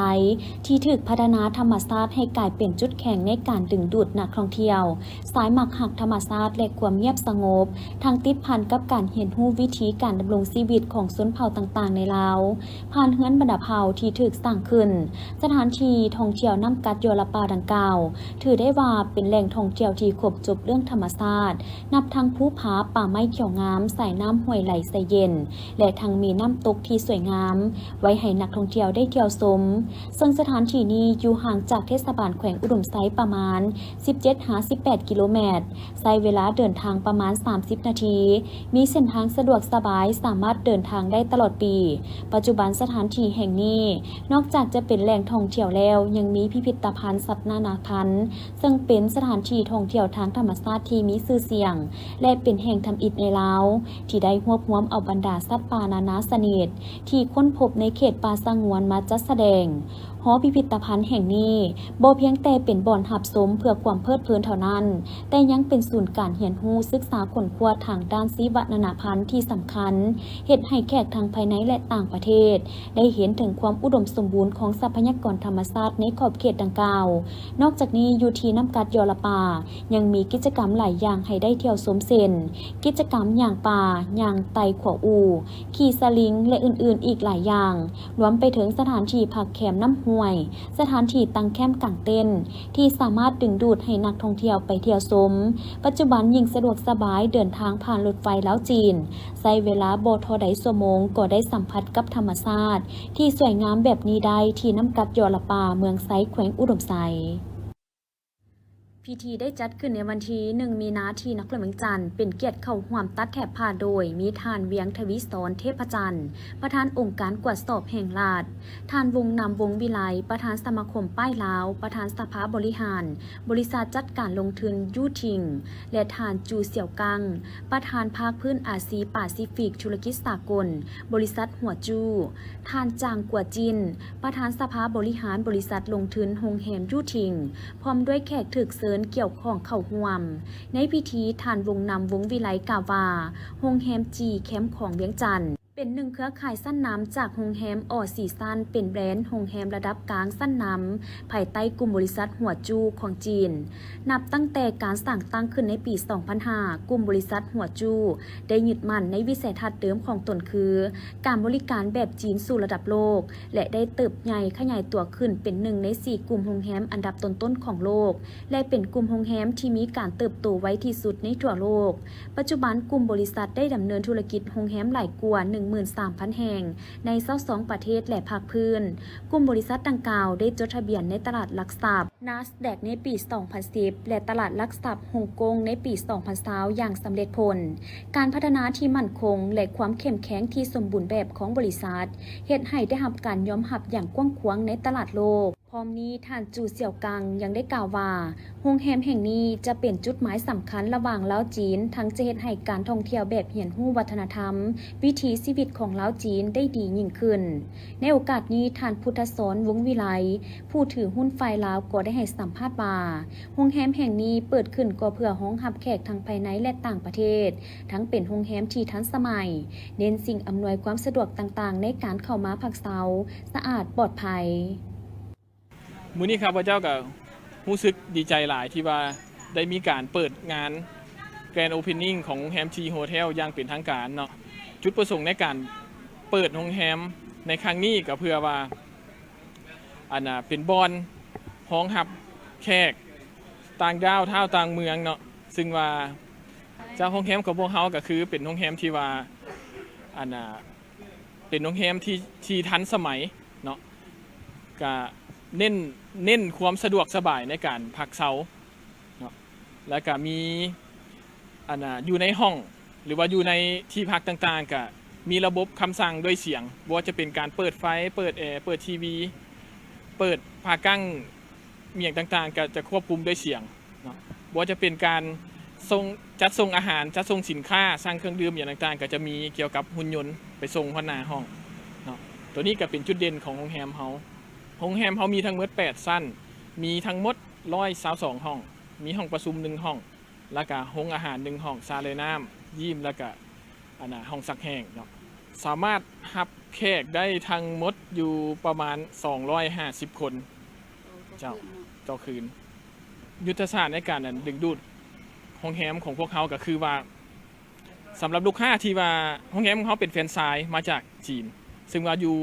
ທີ່ຖືກພັດທະນາທຳມະຊາດໃຫ້ກາຍເປັນຈຸດແຂງໃນການດຶງດູດນັກທ່ອງທ່ຽວ ສາຍມັກຮັກທຳມະຊາດ ແລະ ຄວາມງຽບສະຫງົບ, ທັງຕິດພັນກັບການຮຽນຮູ້ວິທີການດຳລົງຊີວິດຂອງຊົນເຜົ່າຕ່າງໆໃນລາວ ຜ່ານເຮືອນບັນດາເຜົ່າທີ່ຖືກສ້າງຂຶ້ນ. ສະຖານທີ່ທ່ອງທ່ຽວນ້ຳກັດຍໍລະປາດັ່ງກ່າວ ຖືໄດ້ວ່າເປັນແຫຼ່ງທ່ອງທ່ຽວທີ່ຄົບຈົບເລື່ອງທຳມະຊາດ, ນັບທັງພູຜາ, ປ່າໄມ້ຂຽວງາມ, ສາຍນ້ຳຫ້ວຍໄຫຼໃສເຢັນ ແລະ ທັງມີນ້ຳຕົກທີ່ສວຍງາມ ໄວ້ໃຫ້ນັກທ່ອງທ່ຽວໄດ້ທ່ຽວຊົມ. ເຊິ່ງສະຖານທີ່ນີ້ຢູ່ຫ່າງຈາກເທດສະບານແຂວງອຸດົມໄຊປະມານສິບເຈັດຫາສິບແປດກິໂລແມັດ, ໃຊ້ເວລາເດີນທາງປະມານສາມສິບນາທີ, ມີເສັ້ນທາງສະດວກສະບາຍ, ສາມາດເດີນທາງໄດ້ຕະຫຼອດປີ. ປັດຈຸບັນສະຖານທີ່ແຫ່ງນີ້ ນອກຈາກຈະເປັນແຫຼ່ງທ່ອງທ່ຽວແລ້ວ, ຍັງມີພິພິດຕະພັນສັດນານາພັນ, ເຊິ່ງເປັນສະຖານທີ່ທ່ອງທ່ຽວທາງທຳມະຊາດທີ່ມີຊື່ສຽງ ແລະ ເປັນແຫ່ງທຳອິດໃນລາວ ທີ່ໄດ້ຮວບຮວມເອົາບັນດາສັດປ່ານານາຊະນິດ ທີ່ຄົ້ນພົບໃນເຂດປ່າສະຫງວນມາຈັດສະແດງ. ຫໍພິພິດຕະພັນແຫ່ງນີ້ ບໍ່ພຽງແຕ່ເປັນບ່ອນຮັບຊົມເພື່ອຄວາມເພີດເພີນເທົ່ານັ້ນ, ແຕ່ຍັງເປັນສູນການຮຽນຮູ້ສຶກສາຄົ້ນຄວ້າທາງດ້ານຊີວະນານາພັນທີ່ສຳຄັນ, ເຮັດໃຫ້ແຂກທັງພາຍໃນ ແລະ ຕ່າງປະເທດ ໄດ້ເຫັນເຖິງຄວາມອຸດົມສົມບູນຂອງຊັບພະຍາກອນທຳມະຊາດໃນຂອບເຂດດັ່ງກ່າວ. ນອກຈາກນີ້, ຢູ່ທີ່ນ້ຳກັດຍໍລະປາ ຍັງມີກິດຈະກຳຫຼາຍຢ່າງໃຫ້ໄດ້ທ່ຽວຊົມ ເຊັ່ນ ກິດຈະກຳຍ່າງປ່າ, ຍ່າງໄຕ່ຂົວອູ່, ຂີ່ສະລິງ ແລະ ອື່ນໆອີກຫຼາຍຢ່າງ, ລວມໄປເຖິງສະຖານທີ່ພັກແຄມນ້ຳຫ້ວຍ, ສະຖານທີ່ຕັ້ງແຄມກາງເຕັນ ທີ່ສາມາດດຶງດູດໃຫ້ນັກທ່ອງທ່ຽວໄປທ່ຽວຊົມ. ປັດຈຸບັນຍິ່ງສະດວກສະບາຍເດີນທາງຜ່ານລົດໄຟລາວ-ຈີນ, ໃຊ້ເວລາບໍ່ທໍ່ໃດຊົ່ວໂມງກໍໄດ້ສຳຜັດກັບທຳມະຊາດທີ່ສວຍງາມແບບນີ້ໄດ້ທີ່ນ້ຳກັດຍໍລະປາ ເມືອງໄຊ ແຂວງອຸດົມໄຊ. ພິທີໄດ້ຈັດຂຶ້ນໃນວັນທີໜຶ່ງ ມີນາ ທີ່ນະຄອນຫຼວງວຽງຈັນ, ເປັນກຽດເຂົ້າຮ່ວມຕັດແຖບຜ້າໂດຍ ມີທ່ານ ວຽງທະວີສອນ ເທບພະຈັນ ປະທານອົງການກວດສອບແຫ່ງລັດ, ທ່ານ ວົງນຳ ວົງວິໄລ ປະທານສະມາຄົມປ້າຍລາວ, ປະທານສະພາບໍລິຫານບໍລິສັດຈັດການລົງທຶນຢູທິງ ແລະ ທ່ານ ຈູສຽວກັງ ປະທານພາກພື້ນອາຊີປາຊີຟິກທຸລະກິດສາກົນ ບໍລິສັດຫົວຈູ້, ທ່ານ ຈາງ ກົວຈິນ ປະທານສະພາບໍລິຫານບໍລິສັດລົງທຶນໂຮງແຮມຢູທິງ ພ້ອມດ້ວຍແຂກຖືກເຊີນກ່ຽວຂ້ອງເຂົ້າຮ່ວມ. ໃນພິທີ, ທ່ານ ວົງນຳ ວົງວິໄລ ກ່າວວ່າ ໂຮງແຮມຈີແຄມຂອງວຽງຈັນ ເປັນໜຶ່ງເຄືອຂ່າຍຊັ້ນນຳຈາກໂຮງແຮມອໍຊີຊັນ ເປັນແບຣນໂຮງແຮມລະດັບກາງຊັ້ນນຳ ພາຍໃຕ້ກຸ່ມບໍລິສັດຫົວຈູ້ຂອງຈີນ. ນັບຕັ້ງແຕ່ການສ້າງຕັ້ງຂຶ້ນໃນປີສອງພັນຫ້າ ກຸ່ມບໍລິສັດຫົວຈູ້ໄດ້ຍຶດໝັ້ນໃນວິໄສທັດເດີມຂອງຕົນຄື ການບໍລິການແບບຈີນສູ່ລະດັບໂລກ ແລະ ໄດ້ເຕີບໃຫຍ່ຂະຫຍາຍຕົວຂຶ້ນເປັນໜຶ່ງໃນສີ່ກຸ່ມໂຮງແຮມອັນດັບຕົ້ນໆຂອງໂລກ ແລະ ເປັນກຸ່ມໂຮງແຮມທີ່ມີການເຕີບໂຕໄວທີ່ສຸດໃນທົ່ວໂລກ. ປັດຈຸບັນ, ກຸ່ມບໍລິສັດໄດ້ດຳເນີນທຸລະກິດໂຮງແຮມຫຼາຍກວ່າໜຶ່ງໝື່ນສາມພັນແຫ່ງ ໃນຊາວສອງປະເທດ ແລະ ພາກພື້ນ. ກຸ່ມບໍລິສັດດັ່ງກ່າວໄດ້ຈົດທະບຽນໃນຕະຫຼາດຫຼັກຊັບ ນາສແດັກ ໃນປີສອງພັນສິບ ແລະ ຕະຫຼາດຫຼັກຊັບຮົງກົງໃນປີສອງພັນຊາວ ຢ່າງສຳເລັດຜົນ. ການພັດທະນາທີ່ໝັ້ນຄົງ ແລະ ຄວາມເຂັ້ມແຂງທີ່ສົມບູນແບບຂອງບໍລິສັດ ເຮັດໃຫ້ໄດ້ຮັບການຍອມຮັບຢ່າງກວ້າງຂວາງໃນຕະຫຼາດໂລກ. ພ້ອມນີ້, ທ່ານ ຈູສຽວກັງ ຍັງໄດ້ກ່າວວ່າ ໂຮງແຮມແຫ່ງນີ້ຈະເປັນຈຸດໝາຍສຳຄັນລະຫວ່າງລາວ-ຈີນ, ທັງຈະເຮັດໃຫ້ການທ່ອງທ່ຽວແບບຮຽນຮູ້ວັດທະນະທຳ, ວິຖີຊີວິດຂອງລາວ-ຈີນໄດ້ດີຍິ່ງຂຶ້ນ. ໃນໂອກາດນີ້, ທ່ານ ພຸດທະສອນ ວົງວິໄລ ຜູ້ຖືຫຸ້ນຝ່າຍລາວ ກໍໄດ້ໃຫ້ສຳພາດວ່າ ໂຮງແຮມແຫ່ງນີ້ເປີດຂຶ້ນກໍເພື່ອຮອງຮັບແຂກທັງພາຍໃນ ແລະ ຕ່າງປະເທດ, ທັງເປັນໂຮງແຮມທີ່ທັນສະໄໝ, ເນັ້ນສິ່ງອຳນວຍຄວາມສະດວກຕ່າງໆໃນການເຂົ້າມາພັກເຊົາ, ສະອາດ, ປອດໄພ. ມື້ນີ້ຂ້າພະເຈົ້າກໍຮູ້ສຶກດີໃຈຫຼາຍທີ່ວ່າໄດ້ມີການເປີດງານ Grand Opening ຂອງໂຮງແຮມ G Hotel ຢ່າງເປັນທາງການເນາະ. ຈຸດປະສົງໃນການເປີດໂຮງແຮມໃນຄັ້ງນີ້ກໍເພື່ອວ່າ ອັນນ່າ ເປັນບ່ອນຮອງຮັບແຂກຕ່າງດ້າວ ທ້າວຕ່າງເມືອງເນາະ, ຊຶ່ງວ່າເຈົ້າໂຮງແຮມຂອງພວກເຮົາກໍຄືເປັນໂຮງແຮມທີ່ວ່າ ອັນນ່າ ເປັນໂຮງແຮມທີ່ ທີ່ທັນສະໄໝເນາະ, ກະເນັ້ນ ເນັ້ນຄວາມສະດວກສະບາຍໃນການພັກເຊົາເນາະ, ແລ້ວກະມີ ອັນນ່າ ຢູ່ໃນຫ້ອງ ຫຼືວ່າຢູ່ໃນທີ່ພັກຕ່າງໆ ກະມີລະບົບຄຳສັ່ງດ້ວຍສຽງ, ບໍ່ວ່າຈະເປັນການເປີດໄຟ, ເປີດແອ, ເປີດທີວີ, ເປີດຜ້າກັ້ງ ອີ່ຫຍັງຕ່າງໆ ກໍຈະຄວບຄຸມດ້ວຍສຽງເນາະ. ບໍ່ວ່າຈະເປັນການສົ່ງ ຈັດສົ່ງອາຫານ, ຈັດສົ່ງສິນຄ້າ, ສັ່ງເຄື່ອງດື່ມຫຍັງຕ່າງໆ ກໍຈະມີກ່ຽວກັບຫຸ່ນຍົນໄປສົ່ງຮອດໜ້າຫ້ອງເນາະ. ໂຕນີ້ກໍເປັນຈຸດເດັ່ນຂອງໂຮງແຮມເຮົາ. ໂຮງແຮມເຮົາມີທັງໝົດແປດຊັ້ນ, ມີທັງໝົດຮ້ອຍຊາວສອງຫ້ອງ, ມີຫ້ອງປະຊຸມໜຶ່ງຫ້ອງ, ແລ້ວກະໂຮງອາຫານໜຶ່ງຫ້ອງ, ສະລອຍນ້ຳ, ຢິມ, ແລ້ວກະ ອັນນ່າ ຫ້ອງຊັກແຫ້ງເນາະ. ສາມາດຮັບແຂກໄດ້ທັງໝົດຢູ່ປະມານສອງຮ້ອຍຫ້າສິບຄົນ ເຈົ້າ ຕໍ່ຄືນ. ຍຸດທະສາດໃນການ ອັນ ດຶງດູດໂຮງແຮມຂອງພວກເຮົາກໍຄືວ່າ ສຳລັບລູກຄ້າທີ່ວ່າ ໂຮງແຮມຂອງເຮົາເປັນແຟຣນໄຊມາຈາກຈີນ, ເຊິ່ງວ່າຢູ່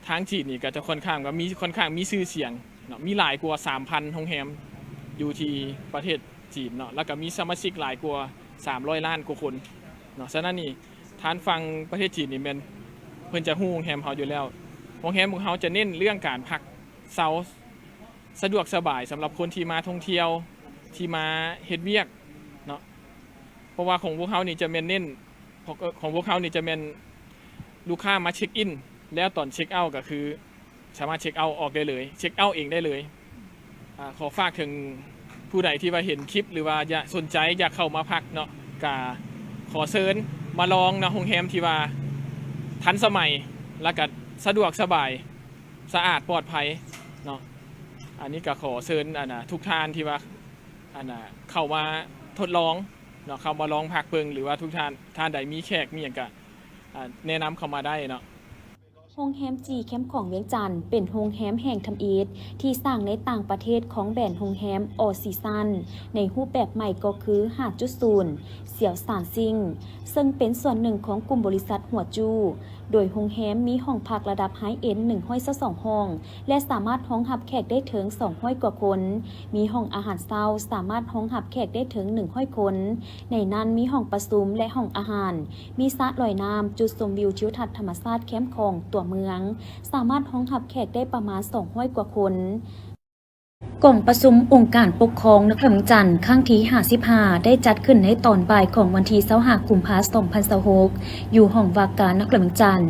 ທາງຈີນນີ້ກໍຈະຂ້ອນຂ້າງວ່າມີ ຂ້ອນຂ້າງມີຊື່ສຽງເນາະ, ມີຫຼາຍກວ່າສາມພັນໂຮງແຮມຢູ່ທີ່ປະເທດຈີນເນາະ, ແລ້ວກໍມີສະມາຊິກຫຼາຍກວ່າສາມຮ້ອຍລ້ານກວ່າຄົນເນາະ. ສະນັ້ນນີ້ ທາງຝັ່ງປະເທດຈີນນີ້ແມ່ນເພິ່ນຈະຮູ້ໂຮງແຮມເຮົາຢູ່ແລ້ວ. ໂຮງແຮມຂອງເຮົາຈະເນັ້ນເລື່ອງການພັກເຊົາສະດວກສະບາຍສຳລັບຄົນທີ່ມາທ່ອງທ່ຽວ, ທີ່ມາເຮັດວຽກເນາະ. ເພາະວ່າຂອງພວກເຮົານີ້ຈະແມ່ນເນັ້ນ ຂອງ ຂອງພວກເຮົານີ້ຈະແມ່ນລູກຄ້າມາເຊັກອິນ ແລ້ວຕອນເຊັກເອົາກໍຄືສາມາດເຊັກເອົາອອກໄດ້ເລີຍ, ເຊັກເອົາເອງໄດ້ເລີຍ. ອາ ຂໍຝາກເຖິງຜູ້ໃດທີ່ວ່າເຫັນຄລິບ ຫຼືວ່າຢາກ ສົນໃຈຢາກເຂົ້າມາພັກເນາະ, ກະຂໍເຊີນມາລອງເນາະ, ໂຮງແຮມທີ່ວ່າທັນສະໄໝ ແລ້ວກະສະດວກສະບາຍ, ສະອາດ ປອດໄພເນາະ. ອັນນີ້ກະຂໍເຊີນ ອັນນ່າ ທຸກທ່ານທີ່ວ່າ ອັນນ່າ ເຂົ້າມາທົດລອງເນາະ, ເຂົ້າມາລອງພັກເບິ່ງ ຫຼືວ່າທຸກທ່ານ ທ່ານໃດມີແຂກມີຫຍັງກະ ອາ ແນະນຳເຂົ້າມາໄດ້ເນາະ. ໂຮງແຮມຈີແຄມຂອງວຽງຈັນ ເປັນໂຮງແຮມແຫ່ງທຳອິດທີ່ສ້າງໃນຕ່າງປະເທດຂອງແບຣນໂຮງແຮມອໍຊີຊັນ ໃນຮູບແບບໃໝ່ກໍຄືຫ້າຈຸດສູນ ສຽວຊານຊິງ ເຊິ່ງເປັນສ່ວນໜຶ່ງຂອງກຸ່ມບໍລິສັດຫົວຈູ້. ໂດຍໂຮງແຮມມີຫ້ອງພັກລະດັບໄຮເອັນໜຶ່ງຮ້ອຍຊາວສອງຫ້ອງ ແລະ ສາມາດຮອງຮັບແຂກໄດ້ເຖິງສອງຮ້ອຍກວ່າຄົນ, ມີຫ້ອງອາຫານເຊົ້າສາມາດຮອງຮັບແຂກໄດ້ເຖິງໜຶ່ງຮ້ອຍຄົນ, ໃນນັ້ນມີຫ້ອງປະຊຸມ ແລະ ຫ້ອງອາຫານ, ມີສະລອຍນ້ຳ, ຈຸດຊົມວິວທິວທັດທຳມະຊາດແຄມຂອງຕົວເມືອງ, ສາມາດຮອງຮັບແຂກໄດ້ປະມານສອງຮ້ອຍກວ່າຄົນ. ກອງປະຊຸມອົງການປົກຄອງນະຄອນຫຼວງວຽງຈັນ ຄັ້ງທີຫ້າສິບຫ້າ ໄດ້ຈັດຂຶ້ນໃນຕອນບ່າຍຂອງວັນທີຊາວຫ້າ ກຸມພາ ສອງພັນຊາວຫົກ ຢູ່ຫ້ອງວ່າການນະຄອນຫຼວງວຽງຈັນ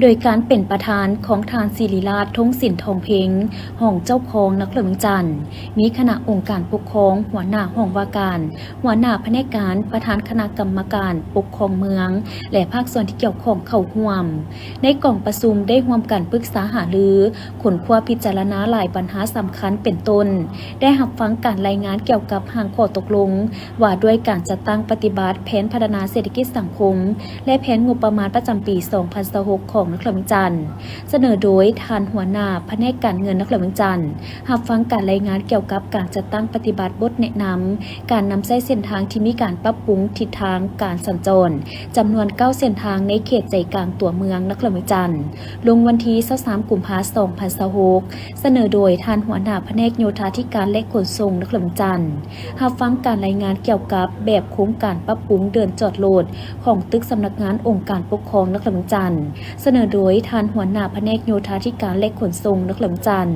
ໂດຍການເປັນປະທານຂອງທ່ານ ສິລິລາດ ທົງສິນທອງເພັງ ຮອງເຈົ້າຄອງນະຄອນຫຼວງວຽງຈັນ, ມີຄະນະອົງການປົກຄອງ, ຫົວໜ້າຫ້ອງວ່າການ, ຫົວໜ້າພະແນກການ, ປະທານຄະນະກຳມະການປົກຄອງເມືອງ ແລະ ພາກສ່ວນທີ່ກ່ຽວຂ້ອງເຂົ້າຮ່ວມ. ໃນກອງປະຊຸມໄດ້ຮ່ວມກັນປຶກສາຫາລື, ຄົ້ນຄວ້າພິຈາລະນາຫຼາຍບັນຫາສຳຄັນເປັນຕົ້ນ ໄດ້ຮັບຟັງການລາຍງານກ່ຽວກັບຮ່າງຂໍ້ຕົກລົງວ່າດ້ວຍການຈັດຕັ້ງປະຕິບັດແຜນພັດທະນາເສດຖະກິດສັງຄົມ ແລະ ແຜນງົບປະມານປະຈຳປີສອງພັນຊາວຫົກ ຂອງນະຄອນຫຼວງວຽງຈັນ, ສະເໜີໂດຍທ່ານຫົວໜ້າພະແນກການເງິນນະຄອນຫຼວງວຽງຈັນ. ຮັບຟັງການລາຍງານກ່ຽວກັບການຈັດຕັ້ງປະຕິບັດບົດແນະນຳການນຳໃຊ້ເສັ້ນທາງທີ່ມີການປັບປຸງທິດທາງການສັນຈອນ ຈຳນວນເກົ້າເສັ້ນທາງໃນເຂດໃຈກາງຕົວເມືອງນະຄອນຫຼວງວຽງຈັນ, ລົງວັນທີຊາວສາມ ກຸມພາ ສອງພັນຊາວຫົກ, ສະເໜີໂດຍທ່ານຫົວໜ້າພະແນກໂຍທາທິການ ແລະ ຂົນສົ່ງນະຄອນຫຼວງວຽງຈັນ. ຮັບຟັງການລາຍງານກ່ຽວກັບແບບໂຄງການປັບປຸງເດີ່ນຈອດລົດຂອງຕຶກສຳນັກງານອົງການປົກຄອງນະຄອນຫຼວງວຽງຈັນ, ສະເໜີໂດຍທ່ານຫົວໜ້າພະແນກໂຍທາທິການ ແລະ ຂົນສົ່ງນະຄອນຫຼວງວຽງຈັນ.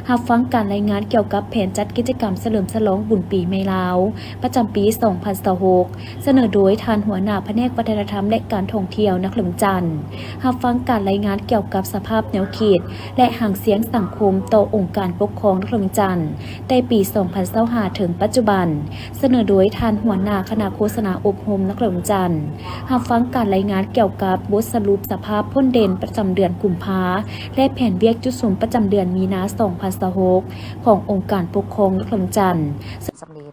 ຮັບຟັງການລາຍງານກ່ຽວກັບແຜນຈັດກິດຈະກຳສະເຫຼີມສະຫຼອງບຸນປີໃໝ່ລາວ ປະຈຳປີສອງພັນຊາວຫົກ, ສະເໜີໂດຍທ່ານຫົວໜ້າພະແນກວັດທະນະທຳ ແລະ ການທ່ອງທ່ຽວນະຄອນຫຼວງວຽງຈັນ. ຮັບຟັງການລາຍງານກ່ຽວກັບສະພາບແນວຄິດ ແລະ ຫາງສຽງສັງຄົມຕໍ່ອົງການປົກຄອງນະຄອນຫຼວງວຽງຈັນ ແຕ່ປີສອງພັນຊາວຫ້າ ເຖິງປັດຈຸບັນ, ສະເໜີໂດຍທ່ານຫົວໜ້າຄະນະໂຄສະນາອົບຮົມນະຄອນຫຼວງວຽງຈັນ. ຮັບຟັງການລາຍງານກ່ຽວກັບບົດສະຫຼຸບສະພາບພົ້ນເດັ່ນປະຈຳເດືອນກຸມພາ ແລະ ແຜນວຽກຈຸດສຸມປະຈຳເດືອນມີນາ ສອງພັນຊາວຫົກ ຂອງອົງການປົກຄອງນະຄອນຫຼວງວຽງຈັນ. ສຳເລັດ.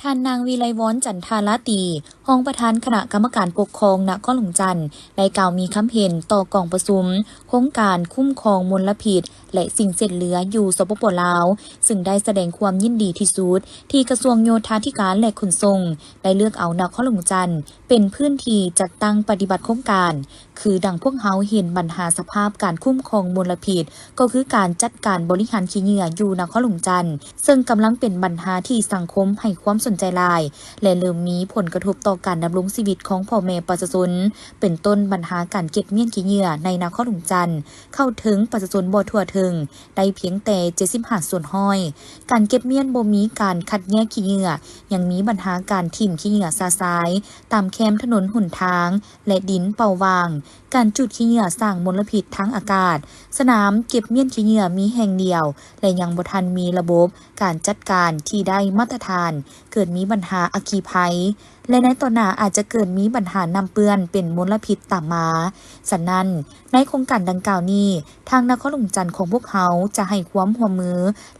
ທ່ານນາງ ວິໄລວອນ ຈັນທາລາຕີ ຮອງປະທານຄະນະກຳມະການປົກຄອງນະຄອນຫຼວງຈັນ ໄດ້ກ່າວມີຄຳເຫັນຕໍ່ກອງປະຊຸມໂຄງການຄຸ້ມຄອງມົນລະພິດ ແລະ ສິ່ງເສດເຫຼືອຢູ່ ສປປ ລາວ, ຊຶ່ງໄດ້ສະແດງຄວາມຍິນດີທີ່ສຸດທີ່ກະຊວງໂຍທາທິການ ແລະ ຂົນສົ່ງ ໄດ້ເລືອກເອົານະຄອນຫຼວງຈັນ ເປັນພື້ນທີ່ຈັດຕັ້ງປະຕິບັດໂຄງການ, ຄືດັ່ງພວກເຮົາເຫັນບັນຫາສະພາບການຄຸ້ມຄອງມົນລະພິດ ກໍຄືການຈັດການບໍລິຫານຂີ້ເຫຍື້ອຢູ່ນະຄອນຫຼວງຈັນ ເຊິ່ງກຳລັງເປັນບັນຫາທີ່ສັງຄົມໃຫ້ຄວາມ ສົນໃຈຫຼາຍ ແລະ ເລີ່ມມີຜົນກະທົບຕໍ່ການດຳລົງຊີວິດຂອງພໍ່ແມ່ປະຊາຊົນ, ເປັນຕົ້ນບັນຫາການເກັບມ້ຽນຂີ້ເຫຍື້ອໃນນະຄອນຫຼວງຈັນ ເຂົ້າເຖິງປະຊາຊົນບໍ່ທົ່ວເຖິງ ໄດ້ພຽງແຕ່ເຈັດສິບຫ້າສ່ວນຮ້ອຍ. ການເກັບມ້ຽນບໍ່ມີການຄັດແຍກຂີ້ເຫຍື້ອ, ຍັງມີບັນຫາການຖິ້ມຂີ້ເຫຍື້ອຊະຊາຍຕາມແຄມຖະໜົນຫົນທາງ ແລະ ດິນເປົ່າວ່າງ, ການຈູດຂີ້ເຫຍື້ອສ້າງມົນລະພິດທາງອາກາດ, ສະໜາມເກັບມ້ຽນຂີ້ເຫຍື້ອມີແຫ່ງດຽວ ແລະ ຍັງບໍ່ທັນມີລະບົບການຈັດການທີ່ໄດ້ມາດຕະຖານ, ເກີດມີບັນຫາອັກຄີໄພ ແລະ ໃນຕໍ່ໜ້າອາດຈະເກີດມີບັນຫານ້ຳເປື້ອນເປັນມົນລະພິດຕາມມາ. ສະນັ້ນ, ໃນໂຄງການດັ່ງກ່າວນີ້, ທາງນະຄອນຫຼວງຈັນຂອງພວກເຮົາຈະໃຫ້ຄວາມຮ່ວມມື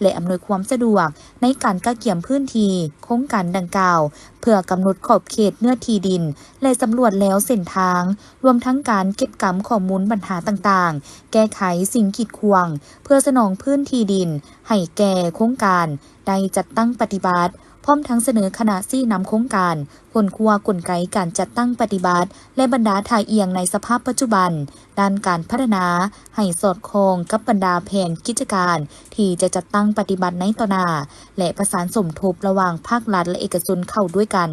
ແລະ ອຳນວຍຄວາມສະດວກໃນການກະກຽມພື້ນທີ່ໂຄງການດັ່ງກ່າວ ເພື່ອກຳນົດຂອບເຂດເນື້ອທີ່ດິນ ແລະ ສຳຫຼວດແລວເສັ້ນທາງ, ລວມທັງການເກັບກຳຂໍ້ມູນບັນຫາຕ່າງໆ, ແກ້ໄຂສິ່ງກີດຂວາງ ເພື່ອສະໜອງພື້ນທີ່ດິນໃຫ້ແກ່ໂຄງການໄດ້ຈັດຕັ້ງປະຕິບັດ, ພ້ອມທັງສະເໜີຄະນະຊີ້ນຳໂຄງການ, ຄົ້ນຄວ້າກົນໄກການຈັດຕັ້ງປະຕິບັດ ແລະ ບັນດາທ່າອ່ຽງໃນສະພາບປັດຈຸບັນ ດ້ານການພັດທະນາໃຫ້ສອດຄ່ອງກັບບັນດາແຜນກິດຈະການທີ່ຈະຈັດຕັ້ງປະຕິບັດໃນຕໍ່ໜ້າ ແລະ ປະສານສົມທົບລະຫວ່າງພາກລັດ ແລະ ເອກະຊົນເຂົ້າດ້ວຍກັນ.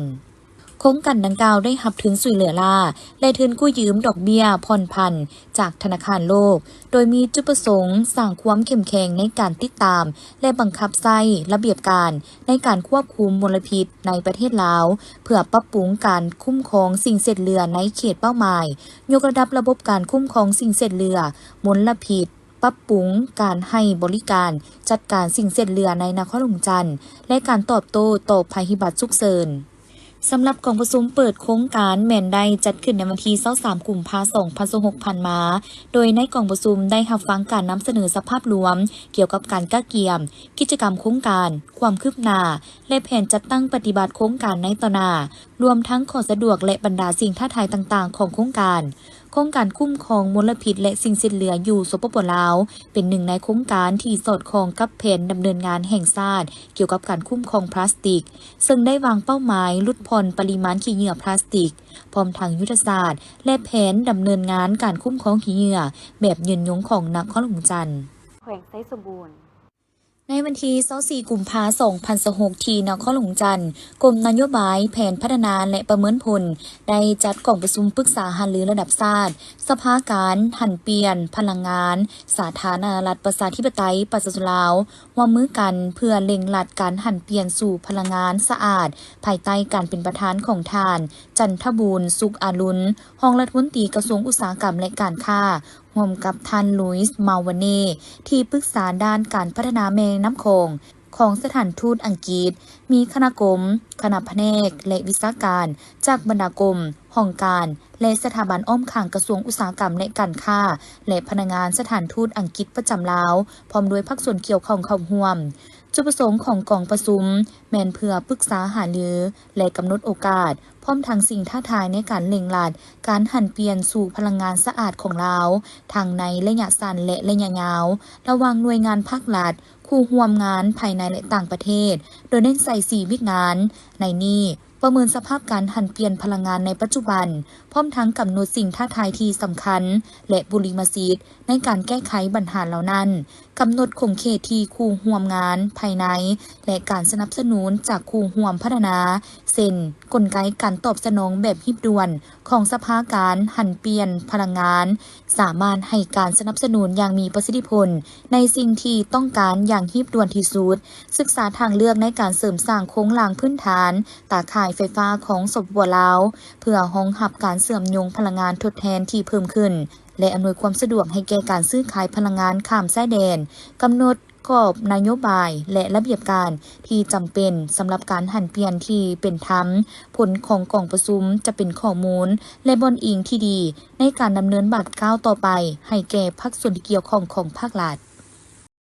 ໂຄງການດັ່ງກ່າວໄດ້ຮັບທຶນຊ່ວຍເຫຼືອລ້າ ແລະ ທຶນກູ້ຢືມດອກເບ້ຍຜ່ອນຜັນຈາກທະນາຄານໂລກ, ໂດຍມີຈຸດປະສົງສ້າງຄວາມເຂັ້ມແຂງໃນການຕິດຕາມ ແລະ ບັງຄັບໃຊ້ລະບຽບການໃນການຄວບຄຸມມົນລະພິດໃນປະເທດລາວ ເພື່ອປັບປຸງການຄຸ້ມຄອງສິ່ງເສດເຫຼືອໃນເຂດເປົ້າໝາຍ, ຍົກລະດັບລະບົບການຄຸ້ມຄອງສິ່ງເສດເຫຼືອ, ມົນລະພິດ, ປັບປຸງການໃຫ້ບໍລິການຈັດການສິ່ງເສດເຫຼືອໃນນະຄອນຫຼວງຈັນ ແລະ ການຕອບໂຕ້ຕໍ່ໄພພິບັດສຸກເສີນ. ສຳລັບກອງປະຊຸມເປີດໂຄງການແມ່ນໄດ້ຈັດຂຶ້ນໃນວັນທີຊາວສາມ ກຸມພາ ສອງພັນຊາວຫົກ ຜ່ານມາ, ໂດຍໃນກອງປະຊຸມໄດ້ຮັບຟັງການນຳສະເໜີສະພາບລວມກ່ຽວກັບການກະກຽມ, ກິດຈະກຳໂຄງການ, ຄວາມຄືບໜ້າ ແລະ ແຜນຈັດຕັ້ງປະຕິບັດໂຄງການໃນຕໍ່ໜ້າ, ລວມທັງຂໍ້ສະດວກ ແລະ ບັນດາສິ່ງທ້າທາຍຕ່າງໆຂອງໂຄງການ. ໂຄງການຄຸ້ມຄອງມົນລະພິດ ແລະ ສິ່ງເສດເຫຼືອຢູ່ ສປປ ລາວ ເປັນໜຶ່ງໃນໂຄງການທີ່ສອດຄ່ອງກັບແຜນດຳເນີນງານແຫ່ງຊາດກ່ຽວກັບການຄຸ້ມຄອງພລາສຕິກ, ເຊິ່ງໄດ້ວາງເປົ້າໝາຍຫຼຸດຜ່ອນປະລິມານຂີ້ເຫຍື້ອພລາສຕິກ, ພ້ອມທັງຍຸດທະສາດ ແລະ ແຜນດຳເນີນງານການຄຸ້ມຄອງຂີ້ເຫຍື້ອແບບຍືນຍົງຂອງນະຄອນຫຼວງຈັນ. ແຂວງໄຊສົມບູນ. ໃນວັນທີຊາວສີ່ ກຸມພາ ສອງພັນຊາວຫົກ ທີ່ນະຄອນຫຼວງຈັນ, ກົມນະໂຍບາຍ, ແຜນພັດທະນາ ແລະ ປະເມີນຜົນ ໄດ້ຈັດກອງປະຊຸມປຶກສາຫາລືລະດັບຊາດ, ສະພາການຫັນປ່ຽນພະລັງງານ ສາທາລະນະລັດ ປະຊາທິປະໄຕ ປະຊາຊົນລາວ ຮ່ວມມືກັນເພື່ອເລັ່ງລັດການຫັນປ່ຽນສູ່ພະລັງງານສະອາດ, ພາຍໃຕ້ການເປັນປະທານຂອງທ່ານ ຈັນທະບູນ ສຸກອາລຸນ ຮອງລັດຖະມົນຕີກະຊວງອຸດສາຫະກຳ ແລະ ການຄ້າ, ຮ່ວມກັບທ່ານ ລຸຍສ໌ ມາວາເນ ທີ່ປຶກສາດ້ານການພັດທະນາແມ່ນ້ຳຂອງ ຂອງສະຖານທູດອັງກິດ, ມີຄະນະກົມ, ຄະນະພະແນກ ແລະ ວິຊາການ ຈາກບັນດາກົມ, ຫ້ອງການ ແລະ ສະຖາບັນອ້ອມຂ້າງກະຊວງອຸດສາຫະກຳ ແລະ ການຄ້າ ແລະ ພະນັກງານສະຖານທູດອັງກິດປະຈຳລາວ, ພ້ອມດ້ວຍພາກສ່ວນກ່ຽວຂ້ອງເຂົ້າຮ່ວມ. ຈຸດປະສົງຂອງກອງປະຊຸມແມ່ນເພື່ອປຶກສາຫາລື ແລະ ກຳນົດໂອກາດ, ພ້ອມທັງສິ່ງທ້າທາຍໃນການເລັ່ງລັດການຫັນປ່ຽນສູ່ພະລັງງານສະອາດຂອງລາວ, ທັງໃນໄລຍະສັ້ນ ແລະ ໄລຍະຍາວ, ລະຫວ່າງໜ່ວຍງານພາກລັດ, ຄູ່ຮ່ວມງານພາຍໃນ ແລະ ຕ່າງປະເທດ, ໂດຍເນັ້ນໃສ່ສີ່ວິກງານ. ໃນນີ້, ປະເມີນສະພາບການຫັນປ່ຽນພະລັງງານໃນປັດຈຸບັນ, ພ້ອມທັງກຳນົດສິ່ງທ້າທາຍທີ່ສຳຄັນ ແລະ ບຸລິມະສິດໃນການແກ້ໄຂບັນຫາເຫຼົ່ານັ້ນ, ກຳນົດຂົງເຂດທີ່ຄູ່ຮ່ວມງານພາຍໃນ ແລະ ການສະໜັບສະໜູນຈາກຄູ່ຮ່ວມພັດທະນາ, ເຊັ່ນ, ກົນໄກການຕອບສະໜອງແບບຮີບດ່ວນຂອງສະພາການຫັນປ່ຽນພະລັງງານ ສາມາດໃຫ້ການສະໜັບສະໜູນຢ່າງມີປະສິດທິຜົນໃນສິ່ງທີ່ຕ້ອງການຢ່າງຮີບດ່ວນທີ່ສຸດ, ສຶກສາທາງເລືອກໃນການເສີມສ້າງໂຄງລ່າງພື້ນຖານຕາຂ່າຍໄຟຟ້າຂອງ ສປປ ລາວ ເພື່ອຮອງຮັບການເຊື່ອມໂຍງພະລັງງານທົດແທນທີ່ເພີ່ມຂຶ້ນ ແລະ ອຳນວຍຄວາມສະດວກໃຫ້ແກ່ການຊື້ຂາຍພະລັງງານຂ້າມຊາຍແດນ, ກຳນົດກອບນະໂຍບາຍ ແລະ ລະບຽບການທີ່ຈຳເປັນສຳລັບການຫັນປ່ຽນທີ່ເປັນທຳ. ຜົນຂອງກອງປະຊຸມຈະເປັນຂໍ້ມູນ ແລະ ບ່ອນອີງທີ່ດີໃນການດຳເນີນບາດກ້າວຕໍ່ໄປໃຫ້ແກ່ພາກສ່ວນທີ່ກ່ຽວຂ້ອງຂອງພາກລັດ.